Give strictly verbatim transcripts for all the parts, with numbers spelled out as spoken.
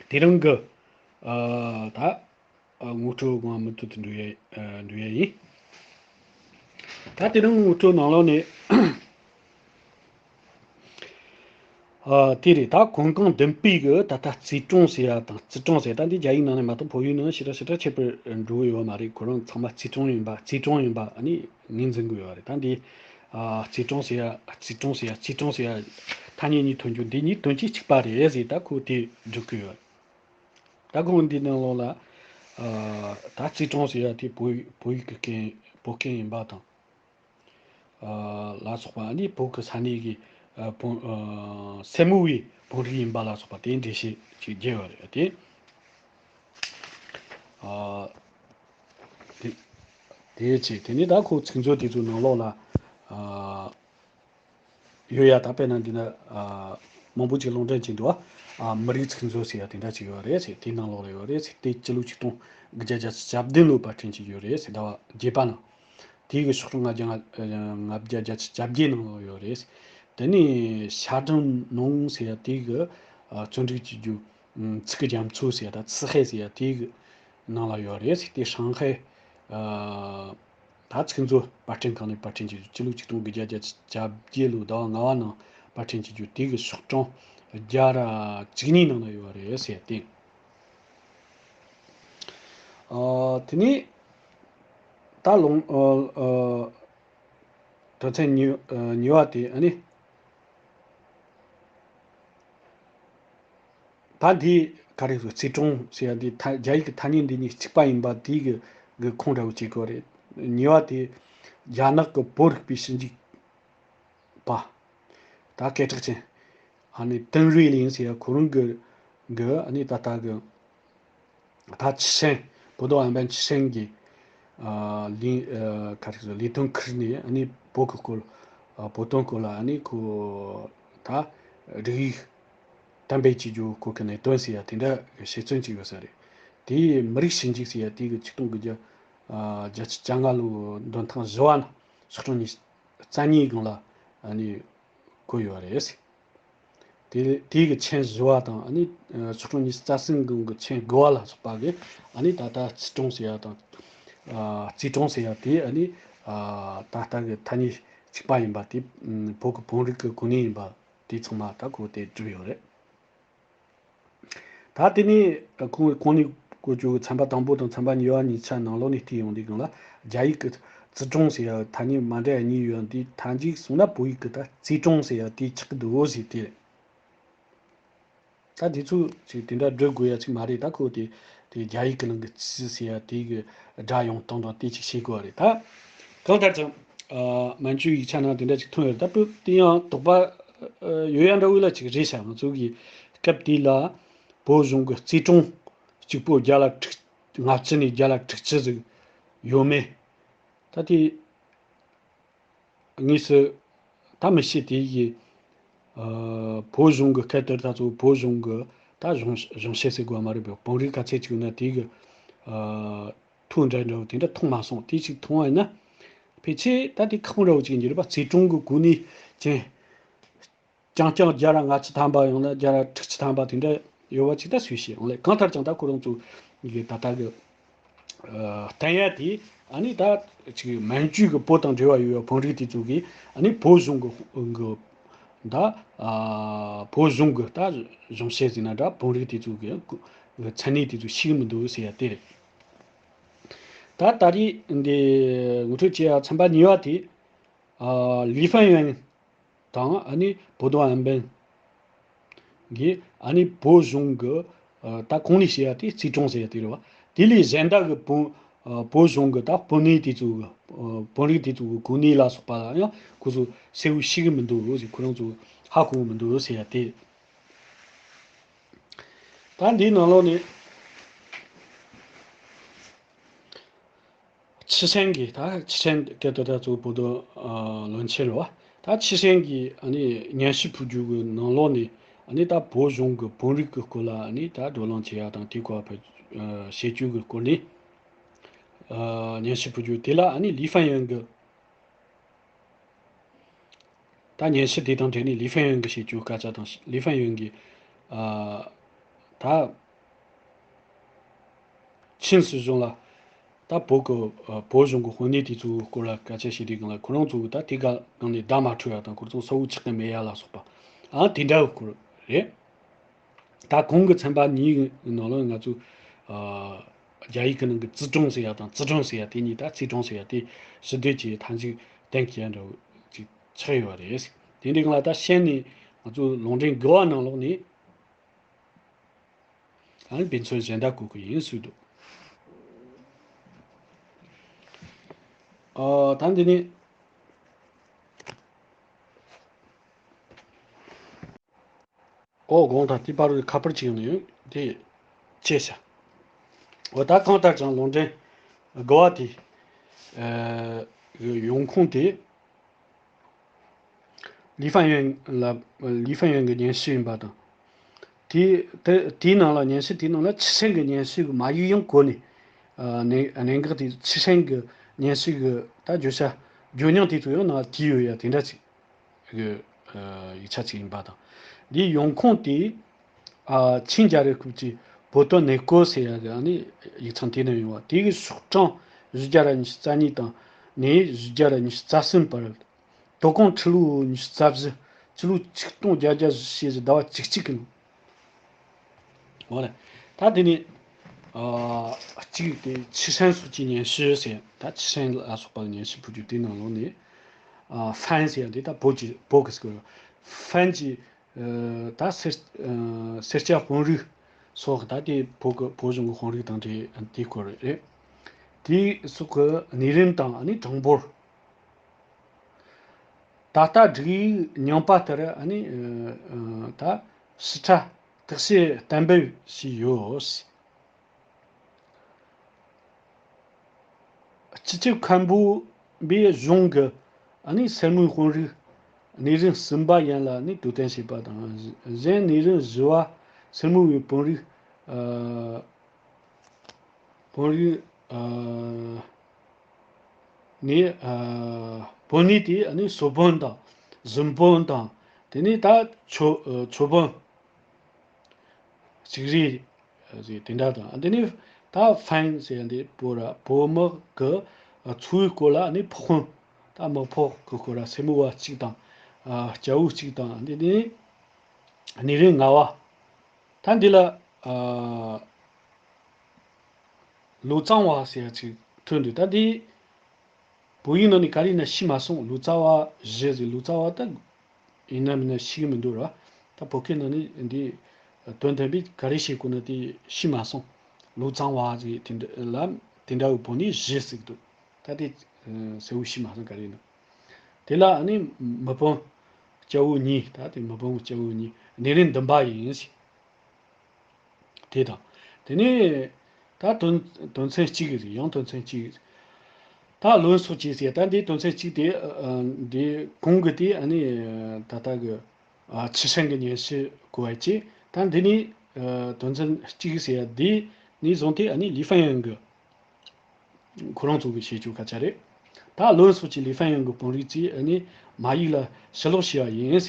དེ་རིང་གི་ཨ་ད་ཨ་ངོ་སྤྲོད་ངོ་མ་མུ་མཐུད་དུ་འགྲོ་ཡ་ཨ་འགྲོ་ཡ་ཡིན། ད་དེ་རིང་ངོ་སྤྲོད་ནང་ལོགས་ནས་ཨ་དེ་རེད། ད་གོང་གང་མདུན་སྤོས་གི་ད་ལྟ་རྩིས་གྲོང་ཟེར་ཡ་དང་རྩིས་གྲོང་ཟེར་ཡ། ད་འདི་རྒྱ་ཡིག་ནང་ནས་མ་གཏོགས་བོད་ཡིག་ནང་ཞེ་དྲག་ཞེ་དྲག་ཁྱད་པར་འགྲོ་གི་ཡོད་མ་རེད། ཁོ་རང་ཚང་མ་རྩིས་གྲོང་ཡིན་པ་རྩིས་གྲོང་ཡིན་པ་ཨ་ནི་ངོས་འཛིན་གི་ཡོད་རེད། ད་འདི་ཨ་རྩིས་གྲོང་ཟེར་ཡ་རྩིས་གྲོང་ཟེར་ཡ་རྩིས་གྲོང་ཟེར་ཡ་ཐ་སྙད་གཉིས་ཐོན་རྒྱུ་འདི་གཉིས་དོན་གཅིག་གཅིག་པ་རེད་ཟེར། ད་ཁོ་དེ་སྒྲུབ་གི་ཡོད། ད་ཁོང་འདི་ནང་ལོགས་ལ་ཨ་ད་རྩིས་གྲོང་ཟེར་ཡ་དེ་བོད་བོད་ཡིག་གི་རྐྱེན་བོད་རྐྱེན་ཡིན་པ་དང་། ཨ་ལ་སོགས་པ་ནི་བོད་ཀྱི་ས་གནས་ཀྱི་ཨ་བོན་ཨ་སེར་མོ་བའི་བོན་རིགས་ཡིན་པ་ལ་སོགས་པ་དེ་འགྲེལ་བཤད་ཅིག་རྒྱས་ཡོད་རེད་དེ། ཨ་དེ་དེའི་ཆེད་དེ་ནི་ད་ཁོ་ཚིག་མཛོད་དེ་ཚོའི་ནང་ལོགས་ལ་ཨ་ཡོད་ཡ། ད་དཔེར་ན་འདི་ན་ཨ་མང་པོ་ཅིག་ལུང་འདྲེན་བྱས་འདུག་ཨ་མི་རིགས་ཚིག་མཛོད་ཟེར་ཡ་དེ་འདྲ་ཅིག་ཡོད་རེད་ཟེར། དེའི་ནང་ལོགས་ལ་ཡོད་རེད་ཟེར། དེ་སྤྱི་ལོ་ཆིག་སྟོང་དགུ་བརྒྱ་བརྒྱད་ཅུ་གྱ་བདུན་ལོ་པར་སྐྲུན་བྱས་ཡོད་རེད་ཟེར། ཟླ་བ་བརྒྱད་པ་ནང་། དེའི་གི་ཤོག་གྲངས་ལྔ་བརྒྱ་ལྔ་བརྒྱ་བརྒྱད་ཅུ་གྱ་བརྒྱད་ནང་ལ་ཡོད་རེད། དེ་ནས་ཤ་སྦྲང་ནང་ཟེར་ཡ་དེའི་གི་ཨ་བརྩོན་འགྲུས་ཀྱི་རྒྱུ་ཚིག་གི་རྒྱ་མཚོ་ཟེར་ཡ་ད་ཚི་ཧེ་ཟེར་ཡ་དེའི་གི་ནང་ལ་ཡོད་རེད་ཟེར། དེ་ཧྲང་ཧའེ་ཨ་ད་ཚིག་མཛོད་པར་སྐྲུན་ཁང་ནས་པར་སྐྲུན་བྱེད་རྒྱུ་སྤྱི་ལོ་ཆིག་སྟོང་དགུ་བརྒྱ་བརྒྱད་ཅུ་གྱ་བརྒྱད་ལོའི་ཟླ་བ་ལྔ་པ་ནང་པར་སྐྲུན་བྱེད་རྒྱུ་དེའི་གི་ཤོག་གྲངས་བརྒྱ་ར་བཅུ་གཉིས་ནང་ན་ཡོད་རེད་ཟེར་ཏེ། ཨ་དེ་ནས་ད་ལུང་ཨ་ཨ་དོན་ཚན་གཉིས་ཨ་གཉིས་པ་དེ་ཨ་ནི་ད་འདི་ག་རེ་ཟེར། རྩིས་གྲོང་ཟེར་ཡ་འདི་ཐ་རྒྱ་ཡིག་གི་ཐ་སྙད་འདི་གཉིས་གཅིག་པ་ཡིན་པ་དེའི་གི་གི་ཁུངས་འདྲ་བོ་བྱེད་དགོས་རེད། གཉིས་པ་དེ་རྒྱ་ནག་གི་བོད་རིག་པའི་ཞིབ་འཇུག་པ། ད་སྐད་གྲགས་ཅན། ཨ་ནི་ཏིན་རུའེ་ལིན་ཟེར་ཡ་ཁོ་རང་གི་གི་ཨ་ནི་ད་ལྟ་གི་ད་ཆི་ཧྲན་བོ་དོ་ཨན་པན་ཆི་ཧྲན་གྱི་ཨ་ལི་ཨ་ག་རེ་ཟེར་ལི་ཐོན་ཁུར་ནས་ཨ་ནི་བོད་ཀྱི་སྐོར་ཨ་བོད་དོན་སྐོར་ལ་ཨ་ནི་ཁོ་ད་རིགས་ཡིག་གཏན་འབེབས་བྱེད་རྒྱུ་སྐོར་གྱི་གནད་དོན་ཟེར་ཡ་དེ་འདྲ་གི་དཔྱད་རྩོམ་ཅིག་ཡོད་ས་རེད། དེའི་མི་རིགས་ཞིབ་འཇུག་ཟེར་ཡ་དེ་གི་ཆིག་སྟོང་དགུ་བརྒྱ་ཨ་བརྒྱད་ཅུ་གྱ་ལྔ་ལོའི་འདོན་ཐེངས་བཞི་པ་ན་ཤོག་གྲངས་ཉི་ཤུ་རྩ་གཉིས་སྒང་ལ་ཨ་ནི་བཀོད་ཡོད་རེད། དེ་དེའི་གི་མཆན་བཞི་པ་དང་ཨ་ནི་ཤོག་གྲངས་ཉི་ཤུ་རྩ་གསུམ་སྒང་གི་མཆན་དགུ་པ་ལ་སོགས་པ་གི་ཨ་ནི་ད་ལྟ་རྩིས་གྲོང་ཟེར་ཡ་དང་། ཨ་རྩིས་གྲོང་ཟེར་ཡ་དེ་ཨ་ནི་ཨ་ད་ལྟ་གི་ཐ་སྙད་གཅིག་པ་ཡིན་པ་དེ་བོད་ཀྱི་བོན་རིག་གི་གོ་གནས་ཡིན་པ་དེ་ཚང་མ་ད་གོ་དེ་གྲུབ་ཡོད་རེད། ད་དེ་ནས་ཁོང་གོང་ནས་བཀོད་རྒྱུ་ཚན་པ་དང་པོ་དང་ཚན་པ་གཉིས་པ་གཉིས་ཆ་ནང་ལོགས་ནས་བལྟས་ཡོང་དུས་སྒང་ལ་རྒྱ་ཡིག་གི་རྩིས་གྲོང་ཟེར་ཡ་ཐ་སྙད་མ་འདྲ་གཉིས་ཡོད་འདི་མཐའ་མཇུག་སོང་ན་བོད་ཡིག་གི་ད་རྩིས་གྲོང་ཟེར་ཡ་དེ་ཆགས་ཀྱི་འདུག་ཟེར་ཏེ། ད་དེ་ཚོ་ཅིག་དེ་འདྲ་འགྲོ་དགོས་ཡ་ཅིག་མ་རེད། ད་ཁོ་དེ་དེ་རྒྱ་ཡིག་གི་ནང་གི་རྩིས་ཟེར་ཡ་དེ་གི་སྒྲ་ཡོང་སྟངས་དང་དེ་ཅིག་ཤེས་དགོས་པ་རེད། ད་གང་ལྟར་ཀྱང་ཨ་མན་ཇུའི་ཡིག་ཆ་ནང་དེ་འདྲ་ཅིག་ཐོན་ཡོད་རེད། ད་བོད་དེ་ཡང་དོགས་པ་ཨ་ཡོད་ཡ་འདྲ་བོ་ལ་ཅིག་རེད་ཤག་ང་ཚོ་གི་སྐབས་དེ་ལ་བོད་གཞུང་གི་རྩིས་གྲོང་གཅིག་པོ་བརྒྱ་ལ་དྲུག་ལྔ་བཅུ་ནས་བརྒྱ་ལ་དྲུག་ཅུ་ཟིག་ཡོད་མེད། ད་དེ་དངོས་སུ་ད་མི་ཤེས། དེ་ཡི་ཨ་བོད་གཞུང་གི་སྐད་དེར་ད་ཚོ་བོད་གཞུང་གི་ད་གཞུང་གཞུང་བཤད་ཟེར་དགོས་མ་རེད་པས། བོན་རིགས་ག་ཚད་ཅིག་ཡོད་ན་དེ་གི་ཨ་ཐོ་འདྲ་འདྲ་བོ་དེ་འདྲ་མཐོང་མ་སོང་། དེ་ཅིག་མཐོང་བ་ཡིན་ན་ཕལ་ཆེར་ད་དེ་ཁག་པོ་འདྲ་བོ་ཅིག་ཡིན་གྱི་རེད་པ། རྩིས་གྲོང་གི་གོ་གནས་ཅན། རྐྱང་རྐྱང་བརྒྱ་ར་ལྔ་བཅུ་ཐམ་པ་ཡང་ན་བརྒྱ་ར་དྲུག་ཅུ་ཐམ་པ་དེ་འདྲ་ཡོད་པ་ཅིག་ད་སུས་ཤེས་ཡོང་ལེ། གང་ལྟར་ཀྱང་ད་ཁོ་རང་ཚོ་གི་ད་ལྟ་གི་ཨ་བསྟན་ཡ་དེ་ཨ་ནི་ད་ཅིག་མན་ཇུའི་གི་བོད་དང་འབྲེལ་བ་ཡོད་པའི་བོན་རིགས་དེ་ཚོ་གི་ཨ་ནི་བོད་གཞུང་གི་གི་ད་ཨ་བོད་གཞུང་གི་ད་གཞུང་བཤད་ཟེར་ན་འདྲ། བོན་རིགས་དེ་ཚོ་གི་མཚན་གནས་དེ་ཚོ་ཤེས་ཀྱི་མི་འདུག་ཟེར་ཡ་དེ་རེད། ད་ད་རེས་འདི་ངོ་སྤྲོད་བྱེད་ཡ་ཚན་པ་གཉིས་པ་དེ་ཨ་ལི་ཧྥན་ཡོན་དང་ཨ་ནི་བོ་དོ་ཨན་པན་གྱིས་ཨ་ནི་བོད་གཞུང་གི་ཨ་ད་གོང་ནས་བཤད་ཡ་དེ་རྩིས་གྲོང་ཟེར་ཡ་དེ་རེད་བ། དེ་ལས་གཞན་དག་གི་བོད་ཨ་བོད་གཞུང་གི་ད་བོད་གནས་དེ་ཚོ་གི་ཨ་བོད་རིགས་དེ་ཚོ་གི་གོ་གནས་ལ་སོགས་པ་ལ་ཡང་ཁོ་ཚོ་གསལ་བོ་ཤེས་ཀྱི་མི་འདུག་ཟེར། ཁོ་རང་ཚོ་ཧ་གོ་གི་མི་འདུག་ཟེར་ཡ་དེ། ད་འདིའི་ནང་ལོགས་ནས། ཆི་ཧྲན་གྱིས་ད་ཆི་ཧྲན་སྐད་དུ་ད་གཙོ་བོ་དོ་ལོན་ཆེ་རེད་བ། ད་ཆི་ཧྲན་གྱིས་ཨ་ནི་སྙན་ཞུ་ཕུལ་རྒྱུ་གི་ནང་ལོགས་ནས་ཨ་ནི་ད་བོད་གཞུང་གི་བོད་རིགས་ཀྱི་སྐོར་ལ་ཨ་ནི་ད་བགྲོ་གླེང་བྱེད་ཡ་དང་དེ་སྐོར་བ་བཤད་རྒྱུ་གི་སྐོར་ནས་སྙན་ཞུ་ཕུལ་རྒྱུ་དེ་ལ་ཨ་ནི་ལི་ཧྥན་ཡོན་གྱིས། ད་སྙན་ཞུ་དེ་དང་འབྲེལ་ནས་ལི་ཧྥན་ཡོན་གྱིས་བཤད་རྒྱུ་སྐད་ཆ་དང་ལི་ཧྥན་ཡོན་གྱིས་ཨ་ད་ ཆིན་སྲིད་གཞུང་ལ་ད་བོད་ཀྱི་ཨ་བོད་གཞུང་གི་དཔོན་གནས་དེ་ཚོའི་སྐོར་ལ་སྐད་ཆ་བཤད་དུས་སྒང་ལ་ཁོ་རང་ཚོ་གི་ད་དེ་ག་སྒང་ནས་བརྡ་མ་འཕྲོད་ཡ་དང་ཁོ་ཚོ་གསལ་བོ་ཆགས་ཀྱི་མེད་ཡ་ལ་སོགས་པ་ཨ་དེ་འདྲ་གི་སྐོར་རེད། ད་གོང་གི་ཚན་པ་གཉིས་ཀྱི་ནང་ལ་ང་ཚོས་ཨ་རྒྱ་ཡིག་གི་ནང་གི་ཙི་ཀྲུང་ཟེར་ཡ་དང་ཙི་ཀྲུང་ཟེར་ཡ་དེ་གཉིས་ད་ཙི་ཀྲུང་ཟེར་ཡ་དེ་ཕྱི་སྡོད་ཀྱི་མཐའ་མཇུག་གཏན་འཁེལ་འདྲ་བོ་ཅིག་ཆགས་ཡོད་རེད། དེ་འདྲའི་སྒང་ལ་ད་གཞན་ནས་ང་ཚོ་ལུང་འདྲེན་དགེ་བ་ནང་ལོགས་ནས་ཨ་ནི་དཔེ་མཚོན་གཞན་དག་བཀོད་གི་ཡིན་ཟེར་འདུག་ཨ་ད་འདི་ནི། ཨོ་དགོངས་དག་དེ་པར་རུ་ཁ་པར་ཅིག་ཡོང་ནས་ཡོད་དེ་བྱས་ཤག་འོ་ད་གང་ལྟར་ཀྱང་ལུང་འདྲེན་དགེ་བ་དེ་ཨ་ཡོང་ཁུངས་དེ་ལི་ཧྥན་ཡོན་ལ་ལི་ཧྥན་ཡོན་གྱི་སྙན་ཞུ་ཡིན་པ་དང་། དེ་དེ་དེའི་ནང་ལ་སྙན་ཞུ་དེའི་ནང་ལ་ཆི་ཧྲན་གྱི་སྙན་ཞུ་གི་མ་ཡིག་ཡང་བཀོད་ནས་ཨ་གནད་གནད་འགག་དེ་ཆི་ཧྲན་གྱི་སྙན་ཞུ་གི་ད་བརྗོད་བྱ་བརྗོད་རྙིང་དེ་ཚོ་ཡང་ནང་ལ་བྲིས་ཡོད་ཡ་དེ་འདྲ་ཅིག་གི་ཡིག་ཆ་ཅིག་ཡིན་པ་དང་། འདིའི་ཡོང་ཁུངས་དེ་ཨ་ཆིང་རྒྱལ་རབས་སྐབས་ཀྱི་བོད་དོན་གནས་སྐོར་ཟེར་ཡ་གི་ཨ་ནི་ཡིག་ཚང་དེ་ནས་ཡོང་བ། དེ་གི་ཤོག་གྲངས་བཞི་བརྒྱ་ར་ཉི་ཤུ་རྩ་གཉིས་དང་ནས་བཞི་བརྒྱ་ར་ཉི་ཤུ་རྩ་གསུམ་བར། དོ་དགོང་ཕྱི་ལོ་ཉི་ཤུ་རྩ་བཞི་ཕྱི་ལོ་ཆིག་སྟོང་བརྒྱད་བརྒྱ་བཞི་བཅུ་ཞེ་བཞི་ཟླ་བ་བཅུ་གཅིག་གི་ནང་། འོ་ལེ། ད་དེ་ནས་ཨ་གཅིག་དེ་ཆི་ཧྲན་སོགས་ཀྱི་སྙན་ཞུ་ཟེར། ད་ཆི་ཧྲན་ལ་སོགས་པ་སྙན་ཞུ་ཕུལ་རྒྱུ་དེ་ནང་ལོགས་ནས་ཨ་ཧྥན་ཟེར་ཡ་དེ་ད་བོད་ཀྱི་བོད་ཀྱི་སྐོར་ཧྥན་གྱི་ཨ་ད་སེར་ཨ་སེར་སྐྱ་དཔོན་རིགས་སོགས་ད་དེ་བོད་ཀྱི་བོད་གཞུང་གི་དཔོན་རིགས་དང་དེ་དེའི་སྐོར་རེད། དེ་སོགས་ཀྱི་གནས་རིམ་དང་ཨ་ནི་གྲངས་འབོར། ད་ལྟ་སྒྲིག་ཡིག་རྙིང་པ་ལྟར་ཨ་ནི་ཨ་ད་ཞིབ་ཕྲ་བརྟག་དཔྱད་གཏན་འབེབས་བྱས་ཡོད། སྤྱི་ཁྱབ་མཁན་པོ་པའི་གཞུང་གི་ཨ་ནི་སེར་མོའི་དཔོན་རིགས་གནས་རིམ་གསུམ་པ་ཡན་ལ་ནི་དོ་དམ་བྱེད་པ་དང་། གཞན་གནས་རིམ་བཞི་བ་སེར་མོ་བའི་དཔོན་རིགས་ཨ་དཔོན་རིགས་ཨ་ནི་ཨ་དཔོན་གནས་དེ་ཨ་ནི་སོ་དཔོན་དང་གཟིམ་དཔོན་དང་དེ་ནས་ད་ཆོས་ཨ་ཆོས་དཔོན་གཅིག་རེད་ཟེར་དེ་འདྲ་དང་། དེ་ནས་ད་ཧྥན་ཟེར་འདི་བོད་ར་བོད་དམག་གི་ཚོ་བའི་སྐོར་ལ་ནི་ཕོགས་དཔོན། ད་དམག་ཕོགས་ཀྱི་སྐོར་ལ་སེར་མོ་བ་གཅིག་དང་ཨ་སྐྱ་བོ་གཅིག་དང་། དེ་ནས་གནས་རིམ་ལྔ་བ། ད་འདི་ལ་ཨ་ལོ་ཙཱ་བ་ཟེར་ཡ་ཅིག་ཐོན་འདུག་ད་འདི་བོད་ཡིག་ནང་ནས་ག་རེ་ཡིན་ན་ཤེས་མ་སོང་། ལོ་ཙཱ་བ་བཞི་ཟེར། ལོ་ཙཱ་བ་ད་ཡིན་ན་མིན་ན་ཤེས་ཀྱི་མི་འདུག་ར། ད་བོད་སྐད་ནང་ནས་འདི་དོན་དམ་པའི་ག་རེ་བཤད་དགོས་ན་དེ་ཤེས་མ་སོང་། ལོ་ཙཱ་བ་ཟེར་དེ་འདྲ་ལ་དེ་འདྲ་བའི་བོད་ནས་བཞི་ཟེར་གྱི་འདུག་ད་དེ་གསལ་བོ་ཤེས་མ་སོང་ག་རེ་ཡིན་ན། དེ་ལ་ཨ་ནི་མི་དཔོན་སྐྱ་བོ་གཉིས། ད་དེ་མི་དཔོན་སྐྱ་བོ་གཉིས་གནས་རིམ་བདུན་པ་ཡིན། དེ་དང་། དེ་ནས་ད་དོན་དོན་ཚན་གཅིག་རེད། ཡང་དོན་ཚན་གཅིག་རེད། ད་ལོན་སོགས་ཀྱིས་ཟེར། ད་འདི་དོན་ཚན་གཅིག་དེ་ཨ་འདི་གོང་གི་དེ་ཨ་ནི་ད་ལྟ་གི་ཨ་ཆི་ཧྲན་གྱི་སྙན་ཞུ་གོ་བ་བྱས། ད་འདི་ནི་ཨ་དོན་ཚན་གཅིག་ཟེར་ཡ་འདི་ནས་བཟུང་སྟེ་ཨ་ནི་ལི་ཧྥན་ཡོན་གྱི་ཁོ་རང་ཚོ་གི་བྱེད་སྤྱོད་སྐད་ཆ་རེད། ད་ལོན་སོགས་ཀྱི་ལི་ཧྥན་ཡོན་གྱི་དཔོན་རིགས་ཀྱིས་ཨ་ནི་མ་ཡིག་ལ་ཕྱིར་ལོག་བྱས་པ་ཡིན།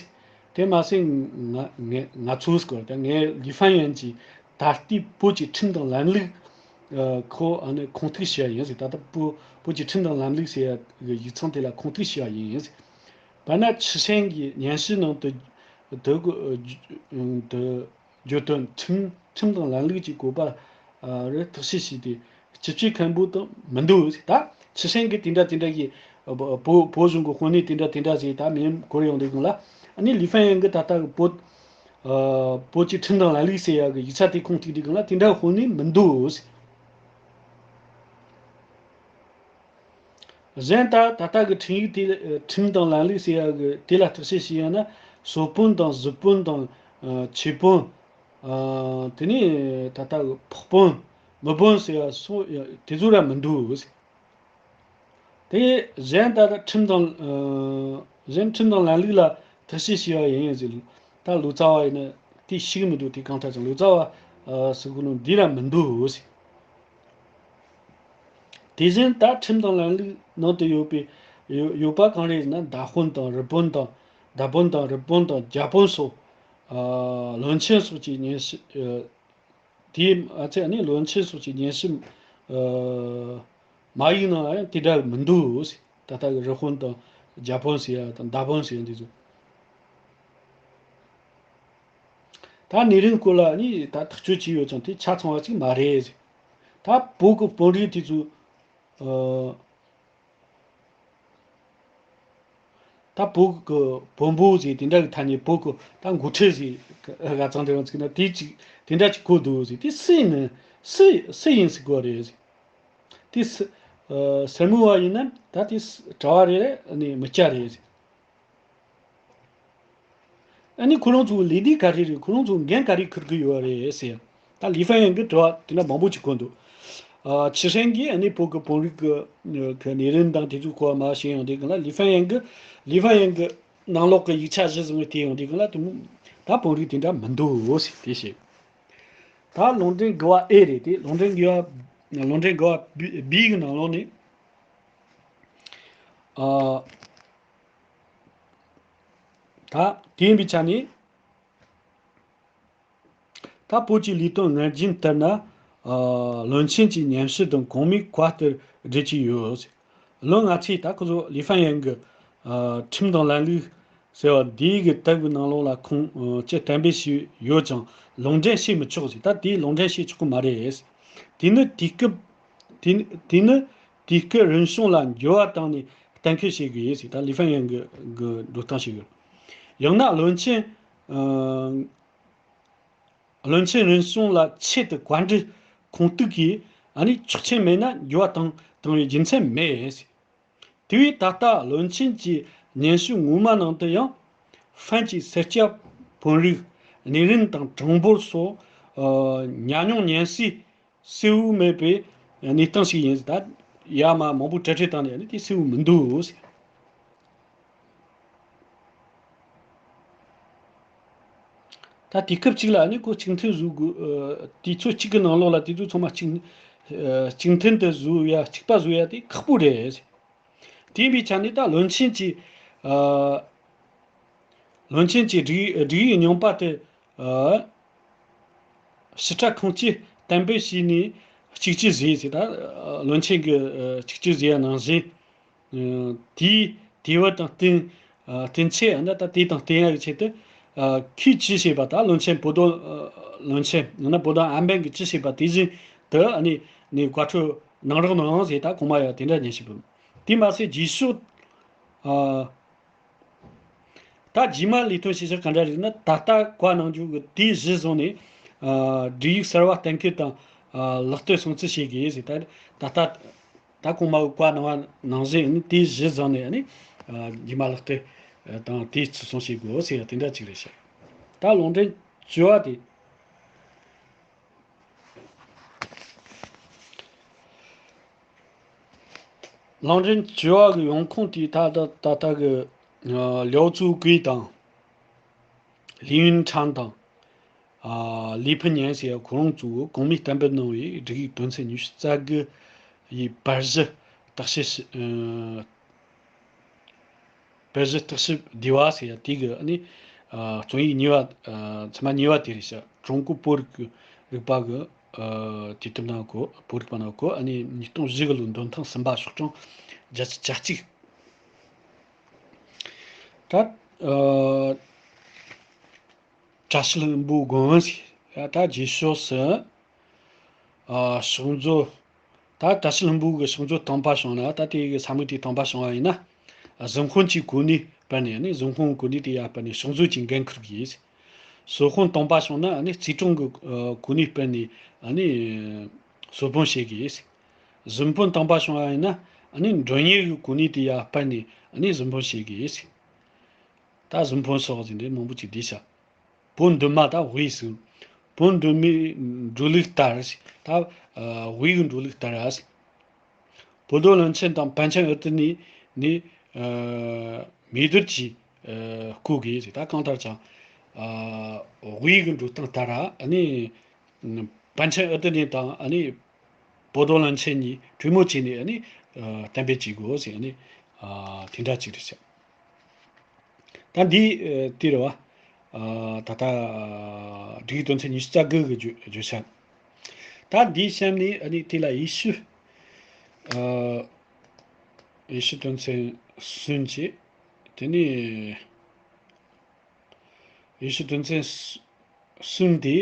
དེ་མ་ཟད་ང་ང་ང་ཚོའི་སྐོར་ད་ངས་ལི་ཧྥན་ཡོན་གྱིས་ད་ལྟའི་བོད་ཀྱི་ཁྲིམས་དང་ལམ་ལུགས་ཨ་ཁོ་ཨ་ནི་ཁུངས་གཏུགས་བྱས་པ་ཡིན་ཟེར། ད་ལྟ་བོད་བོད་ཀྱི་ཁྲིམས་དང་ལམ་ལུགས་ཟེར་ཡ་གི་ཡིག་ཚང་དེ་ལ་ཁུངས་གཏུགས་བྱས་པ་ཡིན་ཟེར། དཔེར་ན་ཆི་ཧྲན་གྱི་སྙན་ཞུའི་ནང་དུ་དུ་དུ། བརྗོད་དོན། ཁྲིམས་ཁྲིམས་དང་ལམ་ལུགས་ཀྱི་བཀོད་པ་ཨ་རེ་བརྟག་དཔྱད་བྱས་ཏེ་སྤྱི་ཁྱབ་མཁན་པོ་དང་མི་འདུག་ད་ཆི་ཧྲན་གྱི་དེ་འདྲ་དེ་འདྲ་གི་བོད་བོད་གཞུང་གི་དཔོན་གནས་དེ་འདྲ་དེ་འདྲ་ཟེར་ད་མིང་འཁོར་ཡོང་དུས་སྒང་ལ། ཨ་ནི་ལི་ཧྥན་ཡོན་གྱི་ད་ལྟ་གི་བོད་ཨ་བོད་ཀྱི་ཁྲིམས་དང་ལམ་ལུགས་ཟེར་ཡ་གི་ཡིག་ཆ་དེ་ཁུངས་གཏུགས་དུས་སྒང་ལ་དེ་འདྲ་དཔོན་གནས་མི་འདུག་གཞན་ད་ད་ལྟ་གི་ཁྲིམས་ཡིག་དེ་ཁྲིམས་དང་ལམ་ལུགས་ཟེར་ཡ་གི་དེ་ལ་བརྟག་དཔྱད་བྱས་ཡོང་ན་སོ་དཔོན་དང་གཟིམ་དཔོན་དང་ཨ་ཆོས་དཔོན། ཨ་དེ་ནས་ད་ལྟ་གི་ཕོགས་དཔོན་མི་དཔོན་ཟེར་ཡ་སོགས་དེ་ཚོ་ར་མི་འདུག་དེ་གཞན་ད་ལྟ་ཁྲིམས་དང་ཨ་གཞན་ཁྲིམས་དང་ལམ་ལུགས་ལ་བརྟག་དཔྱད་བྱས་པ་ཡིན་ཟེར། ད་ལོ་ཙཱ་བ་ཡིན་ན་དེ་ཤེས་ཀྱི་མི་འདུག་དེ་གང་ལྟར་ཀྱང་ལོ་ཙཱ་བ་ཨ་ཟེར་གོ་ནོ་འདི་ར་མི་འདུག་དེ་བཞིན་ད་ཁྲིམས་དང་ལམ་ལུགས་ནང་དུ་ཡོད་པའི་ཡོད་ཡོད་པ་གང་རེད་ཟེར་ན། མདའ་དཔོན་དང་རི་དཔོན་དང་མདའ་དཔོན་དང་རི་དཔོན་དང་རྒྱ་དཔོན་སོགས་ཨ་བློན་ཆེན་སོགས་ཀྱི་སྙན་ཞུ་ཨ་དེའི་ཨ་ཚེ་ཨ་ནི་བློན་ཆེན་སོགས་ཀྱི་སྙན་ཞུ་ ཨ། མ་ཡིག་ནང་ལ་ཡང་དེ་འདྲ་མི་འདུག་ཟེར། ད་ལྟ་གི་རི་ཧོན་དང་ཇ་པོན་ཟེར་ཡ་དང་མདའ་པོན་ཟེར་ཡ་འདི་ཚོ། ད་ནེ་རིན་སྐོར་ལ་ནི་ད་ཐག་གཅོད་བྱས་ཡོད་ཙང་དེ་ཆ་ཚང་བ་ཅིག་མ་རེད་ཟེར། ད་བོད་ཀྱི་དཔོན་རིགས་དེ་ཚོ། ཨ། ད་བོད་ཀྱི་བོན་པོ་ཟེར་དེ་འདྲ་གི་ཐ་སྙད། བོད་ཀྱི་ད་འགོ་ཁྲིད་ཟེར་ག་ཚང་དེ་རང་ཚིག་ན་དེ་ཅིག་དེ་འདྲ་ཅིག་གོ་འདུག་ཟེར། དེ་སུ་ཡིན་ནི་སུ་སུ་ཡིན་ཟེར་གོ་རེད་ཟེར། དེ་སུ་ཨ་སེར་མོ་བ་ཡིན་ན་ད་དེ་སུ་གྲྭ་བ་རེད་ནི་མི་སྐྱ་རེད་ཟེར། ཨ་ནི་ཁོ་རང་ཚོ་ལས་དུས་ག་རེ་རེད། ཁོ་རང་ཚོ་འགན་ག་རེ་འཁུར་གི་ཡོད་རེད་ཟེར། ད་ལི་ཧྥན་ཡན་གྱི་དྲི་བ་དེ་འདྲ་མང་པོ་ཅིག་གོ་འདུག་ཨ། ཆི་ཧྲན་གྱིས་ཨ་ནི་བོད་ཀྱི་བོན་རིགས་ཀྱི་ནེ་རིན་དང་དེ་ཚོའི་སྐོར་མར་བཤད་ཡོང་དུས་སྒང་ལ། ལི་ཧྥན་ཡན་གྱི་ལི་ཧྥན་ཡན་གྱི་ནང་ལོགས་ཀྱི་ཡིག་ཆ་གཞི་བཟུང་བའི་དེ་ཡོང་དུས་སྒང་ལ་དེ་མོ་ད་བོན་རིགས་དེ་འདྲ་མི་འདུག་ཟེར་དེ་བཤད། ད་ལུང་འདྲེན་དགུ་བ་ཨེ་རེད། དེ་ལུང་འདྲེན་དགུ་བ་ལུང་འདྲེན་དགུ་བ་བི་བི་གི་ནང་ལོགས་ནས། ཨ། ད་དེ་ཡིན་པའི་ཆ་ནས། ད་བོད་ཀྱི་ལས་དོན་ངར་རྒྱུན་ལྟར་ན། ཨ། བློན་ཆེན་གྱི་སྙན་ཞུ་དང་གོང་མའི་བཀའ་ལྟར་སྒྲུབ་ཀྱི་ཡོད། བློན་ང་ཚོས་ད་ཁོ་ཚོ་ལི་ཧྥན་ཡན་གྱི་ཨ་ཁྲིམས་དང་ལམ་ལུགས་ཟེར་བ་འདིའི་གི་དེབ་ཀྱི་ནང་ལོགས་ལ་ཁུངས་ཨ་ཅི་གཏན་འབེབས་བྱས་ཡོད་ཀྱང་ལུང་འདྲེན་བྱེད་མི་ཆོག་ཟེར། ད་དེའི་ལུང་འདྲེན་བྱེད་ཆོག་གི་མ་རེད། དེ་ནི་དུས་སྐབས་དེ་ནི་དེ་ནི་དུས་སྐབས་རིམ་བྱུང་ལ་འགྱུར་བ་བཏང་ནས་གཏན་འཁེལ་བྱེད་དགོས་ཟེར། ད་ལི་ཧྥན་ཡན་གྱི་གི་འགྲོ་སྟངས་ཤིག་ཡོད། ཡང་ན་བློན་ཆེན་ཨ། བློན་ཆེན་རིམ་བྱུང་ལ་ཆེད་དུ་བཀའ་འདྲི་ཁུངས་གཏུགས་ཀྱིས་ཨ་ནི་ཆོག་མཆན་མེད་ན་འགྱུར་བ་བཏང་བཏང་བའི་རྒྱུ་མཚན་མེད། དེ་བས་ད་ལྟ་བློན་ཆེན་གྱི་སྙན་ཞུ་སྔོན་མ་ནང་དུ་ཡང་ཧྥན་གྱི་སེར་སྐྱ་བོན་རིགས་ནེ་རིན་དང་གྲངས་འབོར་སོགས་ཨ་ཉམས་མྱོང་ཉན་སའི་གསལ་བོ་མེད་པའི་གནས་སྟངས་ཤིག་ཡིན། ད་ཡར་མར་མང་པོ་དྲི་དྲི་བཏང་ནས་ཨ་ནི་དེ་གསལ་བོ་མི་འདུག། ད་དུས་སྐབས་གཅིག་ལ་ནི་ཁོ་གཅིག་མཐུན་བཟོ་དགོས། ཨ་དུས་ཚོད་གཅིག་གི་ནང་ལོགས་ལ་དེ་ཚོ་ཚང་མ་གཅིག་ཨ་གཅིག་མཐུན་དུ་བཟོ་ཡ། གཅིག་པ་བཟོ་ཡ་དེ་ཁག་པོ་རེད། དེ་ཡིན་པའི་ཆ་ནས་ད་བློན་ཆེན་གྱི་ཨ་བློན་ཆེན་གྱི་སྒྲིག་སྒྲིག་ཡིག་རྙིང་པ་དེ་ཨ་ཕྱི་དྲག་ཁང་གཅིག་གཏན་འབེབས་བྱས་ནས་གཅིག་གཅིག་བཟོས་ཟེར། ད་ཨ་བློན་ཆེན་གྱི་ཨ་གཅིག་གཅིག་བཟོས་ཡ་ནང་བཞིན། ཨ་དེའི་དེ་བ་དང་བསྟུན་ཨ་བསྟུན་ཆེད་ཨ་ད་ད་དེ་དང་བསྟུན་ཡག་གི་ཆེད་དུ། ཨ་ཁོས་ཅི་བྱས་པ། ད་བློན་ཆེན་བོ་དོ་ཨ་བློན་ཆེན་ཡང་ན་བོ་དོ་ཨན་པན་གྱིས་ཅི་བྱས་པ་དེ་བཞིན་དུ་ཨ་ནི་ནི་བཀའ་འཁྲོལ་གནང་རོགས་གནང་ཟེར། ད་གོང་མ་ཡང་དེ་འདྲ་ཉན་ཞིག་བུ། དེ་མ་ཟད་རྗེས་ཕྱོགས་ཨ་ད་རྗེས་མ་ལས་དོན་བྱེད་ཕྱོགས་ག་འདྲ་རེད་ན། ད་ལྟ་བཀའ་གནང་རྒྱུ་གི་དེའི་གཞི་བཟུང་ནས་ཨ་སྒྲིག་ཡིག་གསར་བ་གཏན་འཁེལ་དང་ཨ་ལག་བསྟར་སྲུང་བརྩི་བྱེད་དགོས་ཟེར། ད་ད་ལྟ་ད་གོང་མ་གི་བཀའ་གནང་བ་ནང་བཞིན་ནི་དེའི་གཞི་བཟུང་ནས་ནི་ཨ་རྗེས་མ་ལག་བསྟར་དང་དེའི་བརྩི་སྲུང་བྱེད་དགོས་ཟེར་ཡ་དེ་འདྲ་ཅིག་རེད་ཤག། ད་ལུང་འདྲེན་བཅུ་བ་དེ། ལུང་འདྲེན་བཅུ་བ་གི་ཡོང་ཁུངས་དེ་ད་ལྟ་ད་ལྟ་གི་ཨ་ལིའོ་ཙུའུ་ཀུའེ་དང་ལི་ཡུན་ཁྲང་དང་ཨ་ལི་ཕིན་ཉན་ཟེར་ཡ་ཁོ་རང་ཚོས་གོང་མའི་གཏན་འབེབས་གནང་བའི་སྒྲིག་ཡིག་དོན་ཚན་ཉི་ཤུ་རྩ་དགུ་ཡི་བར་གཞི་བརྟག་དཔྱད་ཨ་བར་གཞི་བརྟག་ཞིབ་སྡེ་བ་ཟེར་ཡ་དེ་གི་ཨ་ནི་ཨ་རྩོམ་ཡིག་གཉིས་པ་ཨ་ཚད་མ་གཉིས་པ་དེ་རེད་ཤག། ཀྲུང་གོའི་བོད་རིག་རིག་པ་གི་ཨ་དུས་དེབ་ནང་གོ། བོད་རིག་པ་ནང་གོ། ཨ་ནི་ཉིས་སྟོང་བཞི་གི་ལོའི་འདོན་ཐེངས་གསུམ་པ། ཤོག་གྲངས་བརྒྱད་ཅུ་གྱ་གཅིག། ད་ཨ་བཀྲ་ཤིས་ལྷུན་པོའི་དགོངས་པ་ཟེར་ཡ། ད་རྗེས་ཕྱོགས་སུ་ཨ་ཕྱོགས་མཛོད། ད་བཀྲ་ཤིས་ལྷུན་པོ་གི་ཕྱོགས་མཛོད་དང་པ་བྱུང་ན། ད་དེ་གི་ས་མིག་དེ་དང་པ་བྱུང་བ་ཡིན་ན། གཟིམ་དཔོན་གྱི་གོ་གནས་སྤར་ནས་ནི། གཟིམ་དཔོན་གོ་གནས་དེ་ཡར་སྤར་ནས་ཕྱོགས་མཛོད་ཀྱི་འགན་འཁུར་གྱིས། སོ་དཔོན་དང་པ་བྱུང་ན་ནི་རྩིས་དྲུང་གི་གོ་གནས་སྤར་ནས་ནི་སོ་དཔོན་བྱེད་གྱིས། གཟིམ་དཔོན་དང་པ་བྱུང་བ་ཡིན་ན་ནི་མགྲོན་གཉེར་གྱི་གོ་གནས་དེ་ཡར་སྤར་ནས་ནི་གཟིམ་དཔོན་བྱེད་གྱིས། ད་གཟིམ་དཔོན་སོགས་ཟིན་འདྲེ་མང་པོ་ཅིག་བསྡུས་ཤག། བོད་འདུན་མ་དང་དབུས་སུ། བོད་འདུན་མའི་འགྲོ་ལུགས་ལྟར། ད་ཨ་དབུས་ཀྱི་འགྲོ་ལུགས་ལྟར། བོད་མདོ་བློན་ཆེན་དང་པཎ་ཆེན་ཨི་ཏི་ནི་ནི་ཨ་མི་སྡེར་གྱིས་ཨ་བསྐོ་དགོས་ཟེར། ད་གང་ལྟར་ཀྱང་ཨ་དབུས་ཀྱི་འགྲོ་སྟངས་ལྟར་ཨ་ནི་པཎ་ཆེན་ཨི་ཏི་ནི་དང་ཨ་ནི་བོད་མདོ་བློན་ཆེན་གཉིས་གྲོས་མོལ་བྱས་ནས་ཨ་ནི་ཨ་གཏན་འབེབས་བྱེད་དགོས་ཟེར། ཨ་ནི་ཨ་དེ་འདྲ་ཅིག་རེད་ཤག། ད་འདི་ཨ་དེ་རེད་བ། ཨ་ད་ལྟ་ཨ་སྒྲིག་དོན་ཚན་ཉི་ཤུ་རྩ་དགུ་གི་བརྗོད་བརྗོད་བྱ། ད་འདིའི་གཤམ་ནས་ཨ་ནི་དེ་ལ་ཡེ་ཤུ། ཨ། ཡེ་ཤུ་དོན་ཚན་གསུམ་བྱས། དེ་ནས་ཡེ་ཤུ་དོན་ཚན་གསུམ་དེ་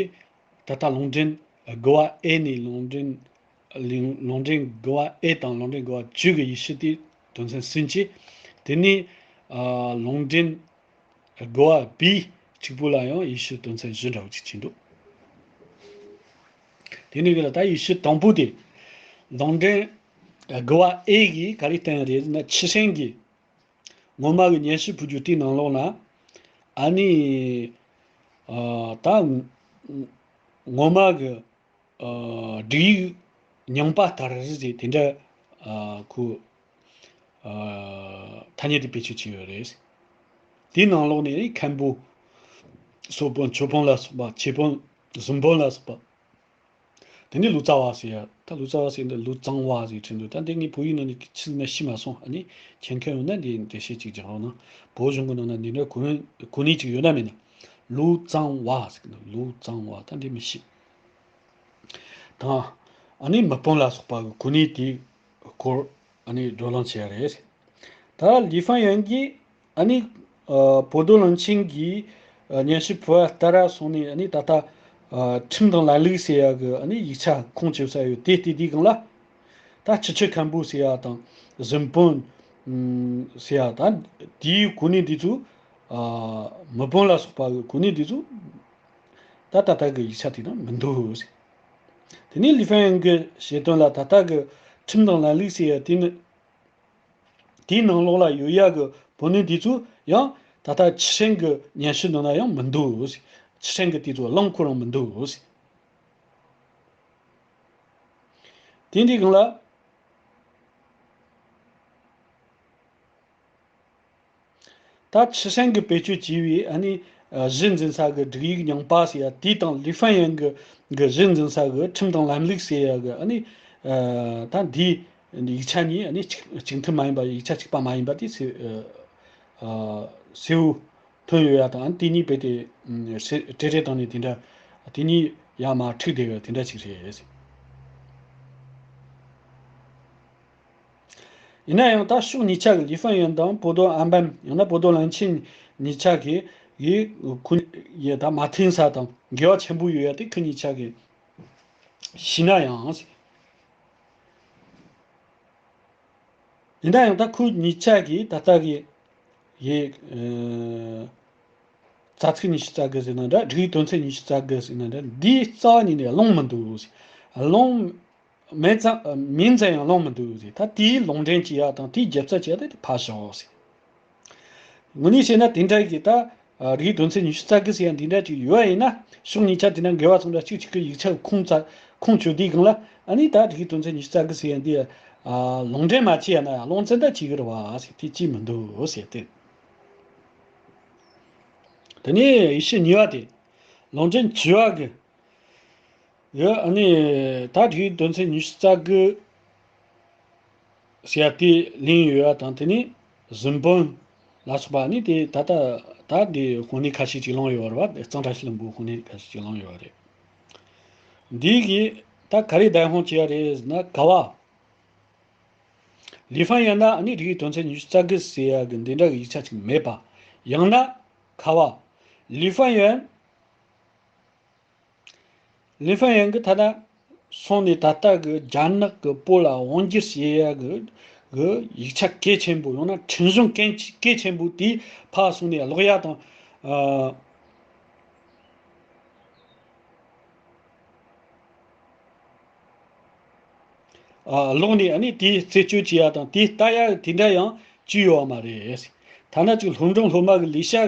ད་ལྟ་ལུང་འདྲེན་དགུ་བ་ཨེ་ནས་ལུང་འདྲེན། ལུང་འདྲེན་དགུ་བ་ཨེ་དང་ལུང་འདྲེན་དགུ་བ་བཅུ་གི་ཡེ་ཤུ་དེ་དོན་ཚན་གསུམ་བྱས། དེ་ནས་ཨ་ལུང་འདྲེན་དགུ་བ་བི་གཅིག་པུ་ལ་ཡང་ཡེ་ཤུ་དོན་ཚན་བཞི་འདྲ་བོ་ཅིག་བྱས་འདུག་དེ་ནས་གི་ལ་ད་ཡེ་ཤུ་དང་པོ་དེ་ལུང་འདྲེན་དགུ་བ་ཨེ་གིས་ག་རེ་བསྟན་རེད་ན། ཕྱི་སྲིན་གྱི་ངོ་མ་གི་སྙན་ཞུ་ཕུལ་རྒྱུ་དེའི་ནང་ལོགས་ན། ཨ་ནི་ཨ་ད་ངོ་མ་གི་ཨ་སྒྲིག་ཡིག་རྙིང་པ་ལྟར་རེད་ཟེར། དེ་འདྲ་ཨ་ཁོ་ཨ་ཐ་སྙད་དེ་བེད་སྤྱོད་བྱས་ཡོད་རེད། དེའི་ནང་ལོགས་ནས་མཁན་པོ། སོ་དཔོན། མཆོད་དཔོན་ལ་སོགས་པ། ཆོས་དཔོན། གཟིམ་དཔོན་ལ་སོགས་པ། དེ་ནས་ལུག་རྩ་བ་ཟེར་ཡ། ད་ལུག་རྩ་བ་ཟེར་འདི་ལུག་གཙང་བ་ཟེར་བྲིས་འདུག་ད་འདི་ངས་བོད་ཡིག་ནང་ནས་ཕྱིས་ན་ཤེས་མ་སོང་། ཨ་ནི་མཁྱེན་མཁན་ཡོད་ན་འདི་འགྲེལ་བཤད་ཅིག་རྒྱག་རོགས་གནང་། བོད་གཞུང་གི་ནང་ན་འདི་འདྲ་གོ་གོ་གནས་ཅིག་ཡོད་ན་མེད་ན། ལུག་གཙང་བ་ཟེར་གི་འདུག་ལུག་གཙང་བ། ད་འདི་མི་ཤེས། དང་། ཨ་ནི་མི་དཔོན་ལ་སོགས་པ་གི་གོ་གནས་དེའི་སྐོར་ཨ་ནི་བགྲོ་གླེང་བྱས་རེད། ད་ལི་ཧྥང་ཡོན་གྱིས་ཨ་ནི་ཨ་བོ་དོ་ལུང་ཆེན་གྱིས་ཨ་སྙན་ཞུ་ཕུལ་བ་ལྟར་སོང་ནས། ཨ་ནི་ད་ལྟ་ཨ་ཁྲིམས་དང་ལམ་ལུགས་ཟེར་ཡ་གི་ཨ་ནི་ཡིག་ཆ་ཁུངས་བཅོལ་ས་ཡོད། དེ་དེ་དེའི་སྒང་ལ་ད་སྤྱི་ཁྱབ་མཁན་པོ་ཟེར་ཡ་དང་། གཟིམ་དཔོན་ཨམ་ཟེར་ཡ། ད་དེའི་གོ་གནས་འདི་ཚོ་ཨ་མི་དཔོན་ལ་སོགས་པ་གི་གོ་གནས་འདི་ཚོ་ད་ད་ལྟ་གི་ཡིག་ཆ་དེ་ནང་མི་འདུག་ཟེར། དེ་ནས་ལི་ཧྥང་ཡོན་གྱི་བཤད་དོན་ལ། ད་ལྟ་གི་ཁྲིམས་དང་ལམ་ལུགས་ཟེར་ཡ་དེ་ནི། དེའི་ནང་ལོགས་ལ་ཡོད་ཡ་གི་བོ་ནི་འདི་ཚོ་ཡང་ད་ལྟ་ཕྱི་སྲིན་གི་སྙན་ཞུ་ནང་ན་ཡང་མི་འདུག་ཟེར། ཕྱི་སྲིན་གི་དེ་ཚོ་བླང་ཁོ་རང་མི་འདུག་ཟེར། དེ་འདི་གང་ལ། ད་ཕྱི་སྲིན་གྱི་བེད་སྤྱོད་བྱས་པའི་ཨ་ནི་གཞི་འཛིན་ས་གི་སྒྲིག་ཡིག་རྙིང་པ་ཟེར་ཡ་དེ་དང་། ལི་ཧྥན་ཡན་གྱི་གི་གཞི་འཛིན་ས་གི་ཁྲིམས་དང་ལམ་ལུགས་ཟེར་ཡ་གི་ཨ་ནི་ད་འདིའི་ཡིག་ཆ་གཉིས་ཨ་ནི་གཅིག་གཅིག་མཐུན་མ་ཡིན་པ། ཡིག་ཆ་གཅིག་པ་མ་ཡིན་པ་དེ་གསལ་གསལ་བོ་ཐོན་ཡོད་ཡ་དང་། ཨ་ནི་དེ་གཉིས་རྦད་དེ་བྲེལ་བྲེལ་བཏང་ནས་དེ་འདྲ། དེ་གཉིས་ཡར་མར་འཁྲུག་བསྡད་ཡོད་དེ་འདྲ་ཅིག་རེད། ཡིན་ན་ཡང་ད་ཕྱོགས་གཉིས་ཆ་གི་ལི་ཧྥན་ཡོན་དང་པོ་ཏོ་ཨན་པན། ཡང་ན་པོ་ཏོ་ལན་ཆིན་གཉིས་ཆ་གི་ཡི་ཁུ་ཡི་ད་མ་མཐུན་ས་དང་འགལ་བ་ཆེན་པོ་ཡོད་ཡ་དེ་ཁུ་གཉིས་ཆ་གི་ཤི་ན་ཡང་། ཡིན་ན་ཡང་ད་ཁུ་གཉིས་ཆ་གི་ད་ལྟ་གི་ཡི་ཨ་རྩ་ཚིག་ཉི་ཤུ་རྩ་དགུ་ཟེར་ན་འདྲ། སྒྲིག་དོན་ཚན་ཉི་ཤུ་རྩ་དགུ་ཟེར་ན་འདྲ། འདིའི་རྩ་བ་ཉིད་ནས་ལོང་མི་འདུག། ལོང་མིན་ཙང་མིན་ཙང་ཡང་ལོང་མི་འདུག་ཟེར། ད་དེའི་ལུང་འདྲེན་བྱེད་ཡ་དང་དེའི་རྒྱབ་རྩ་བྱེད་ཡ་དེ་ཕར་ཞོག་ཟེར། དངོས་གནས་བཤད་ན་དེ་འདྲ་གི་ད་ཨ་རིགས་དོན་ཚན་ཉི་ཤུ་རྩ་དགུ་ཟེར་ཡ་འདི་འདྲ་ཅིག་ཡོད་པ་ཡིན་ན། ཕྱོགས་གཉིས་ཆ་དེ་འདྲ་འགལ་བ་ཚང་འདྲ་གཅིག་གཅིག་གི་ཡིག་ཆ་ཁུངས་ཚ་ཁུངས་བཅོལ་དུས་སྒང་ལ། ཨ་ནི་ད་རིགས་དོན་ཚན་ཉི་ཤུ་རྩ་དགུ་ཟེར་ཡ་འདི་ཨ་ལུང་འདྲེན་མ་བྱས་ཡ་ན་ཡང་ལོང་ཙེ་འདྲ་བྱེད་གི་རེད་བ་ཟེར། དེ་ཅིས་མི་འདུག་ཟེར་ཏེ། དེ་ནས་ཡེ་ཤུ་གཉིས་པ་དེ་ལུང་འདྲེན་བྱེད་པ་གི་ཡོད། ཨ་ནི་ད་རིགས་དོན་ཚན་ཉི་ཤུ་རྩ་དགུ་ཟེར་ཡ་དེ་ལེན་ཡོད་ཡ་དང་། དེ་ནས་གཟིམ་དཔོན་ལ་སོགས་པ་ནི་དེ་ད་ལྟ་ད་དེ་དཔོན་གནས་ཁ་ཤས་ཅིག་བླངས་ཡོད་རེད་བ། གཙང་བཀྲ་ཤིས་ལྷུན་པོའི་དཔོན་གནས་ཁ་ཤས་ཅིག་བླངས་ཡོད་རེད། འདི་གིས་ད་ག་རེ་བདག་དབང་བྱེད་ཡ་རེད་ཟེར་ན། ག་བ་ལི་ཧྥན་ཡོན་ན་ཨ་ནི་རིགས་དོན་ཚན་ཉི་ཤུ་རྩ་དགུ་ཟེར་ཡ་གི་འདི་འདྲ་གི་ཡིག་ཆ་ཅིག་མེད་པ། ཡང་ན་ག་བ་ལི་ཧྥན་ཡོན། ལི་ཧྥན་ཡོན་གྱི་ཐ་ན་སོང་ནས་ད་ལྟ་གི་རྒྱ་ནག་གི་བོད་ལ་དབང་སྒྱུར་བྱེད་ཡ་གི་གི་ཡིག་ཆ་གལ་ཆེན་པོ། ཡང་ན་ཁྲིམས་གཞུང་གལ་གལ་ཆེན་པོ་དེ་ཕར་སོང་ནས་ཀློག་ཡ་དང་། ཨ་ཀློག་ནས་ཨ་ནི་དེ་རྩད་གཅོད་བྱེད་ཡ་དང་དེ་ལྟ་ཡ་དེ་འདྲ་ཡང་བྱས་ཡོད་པ་མ་རེད། ཐ་ན་ཅིག་སློབ་འབྲིང་སློབ་མ་གི་ལས་བྱ་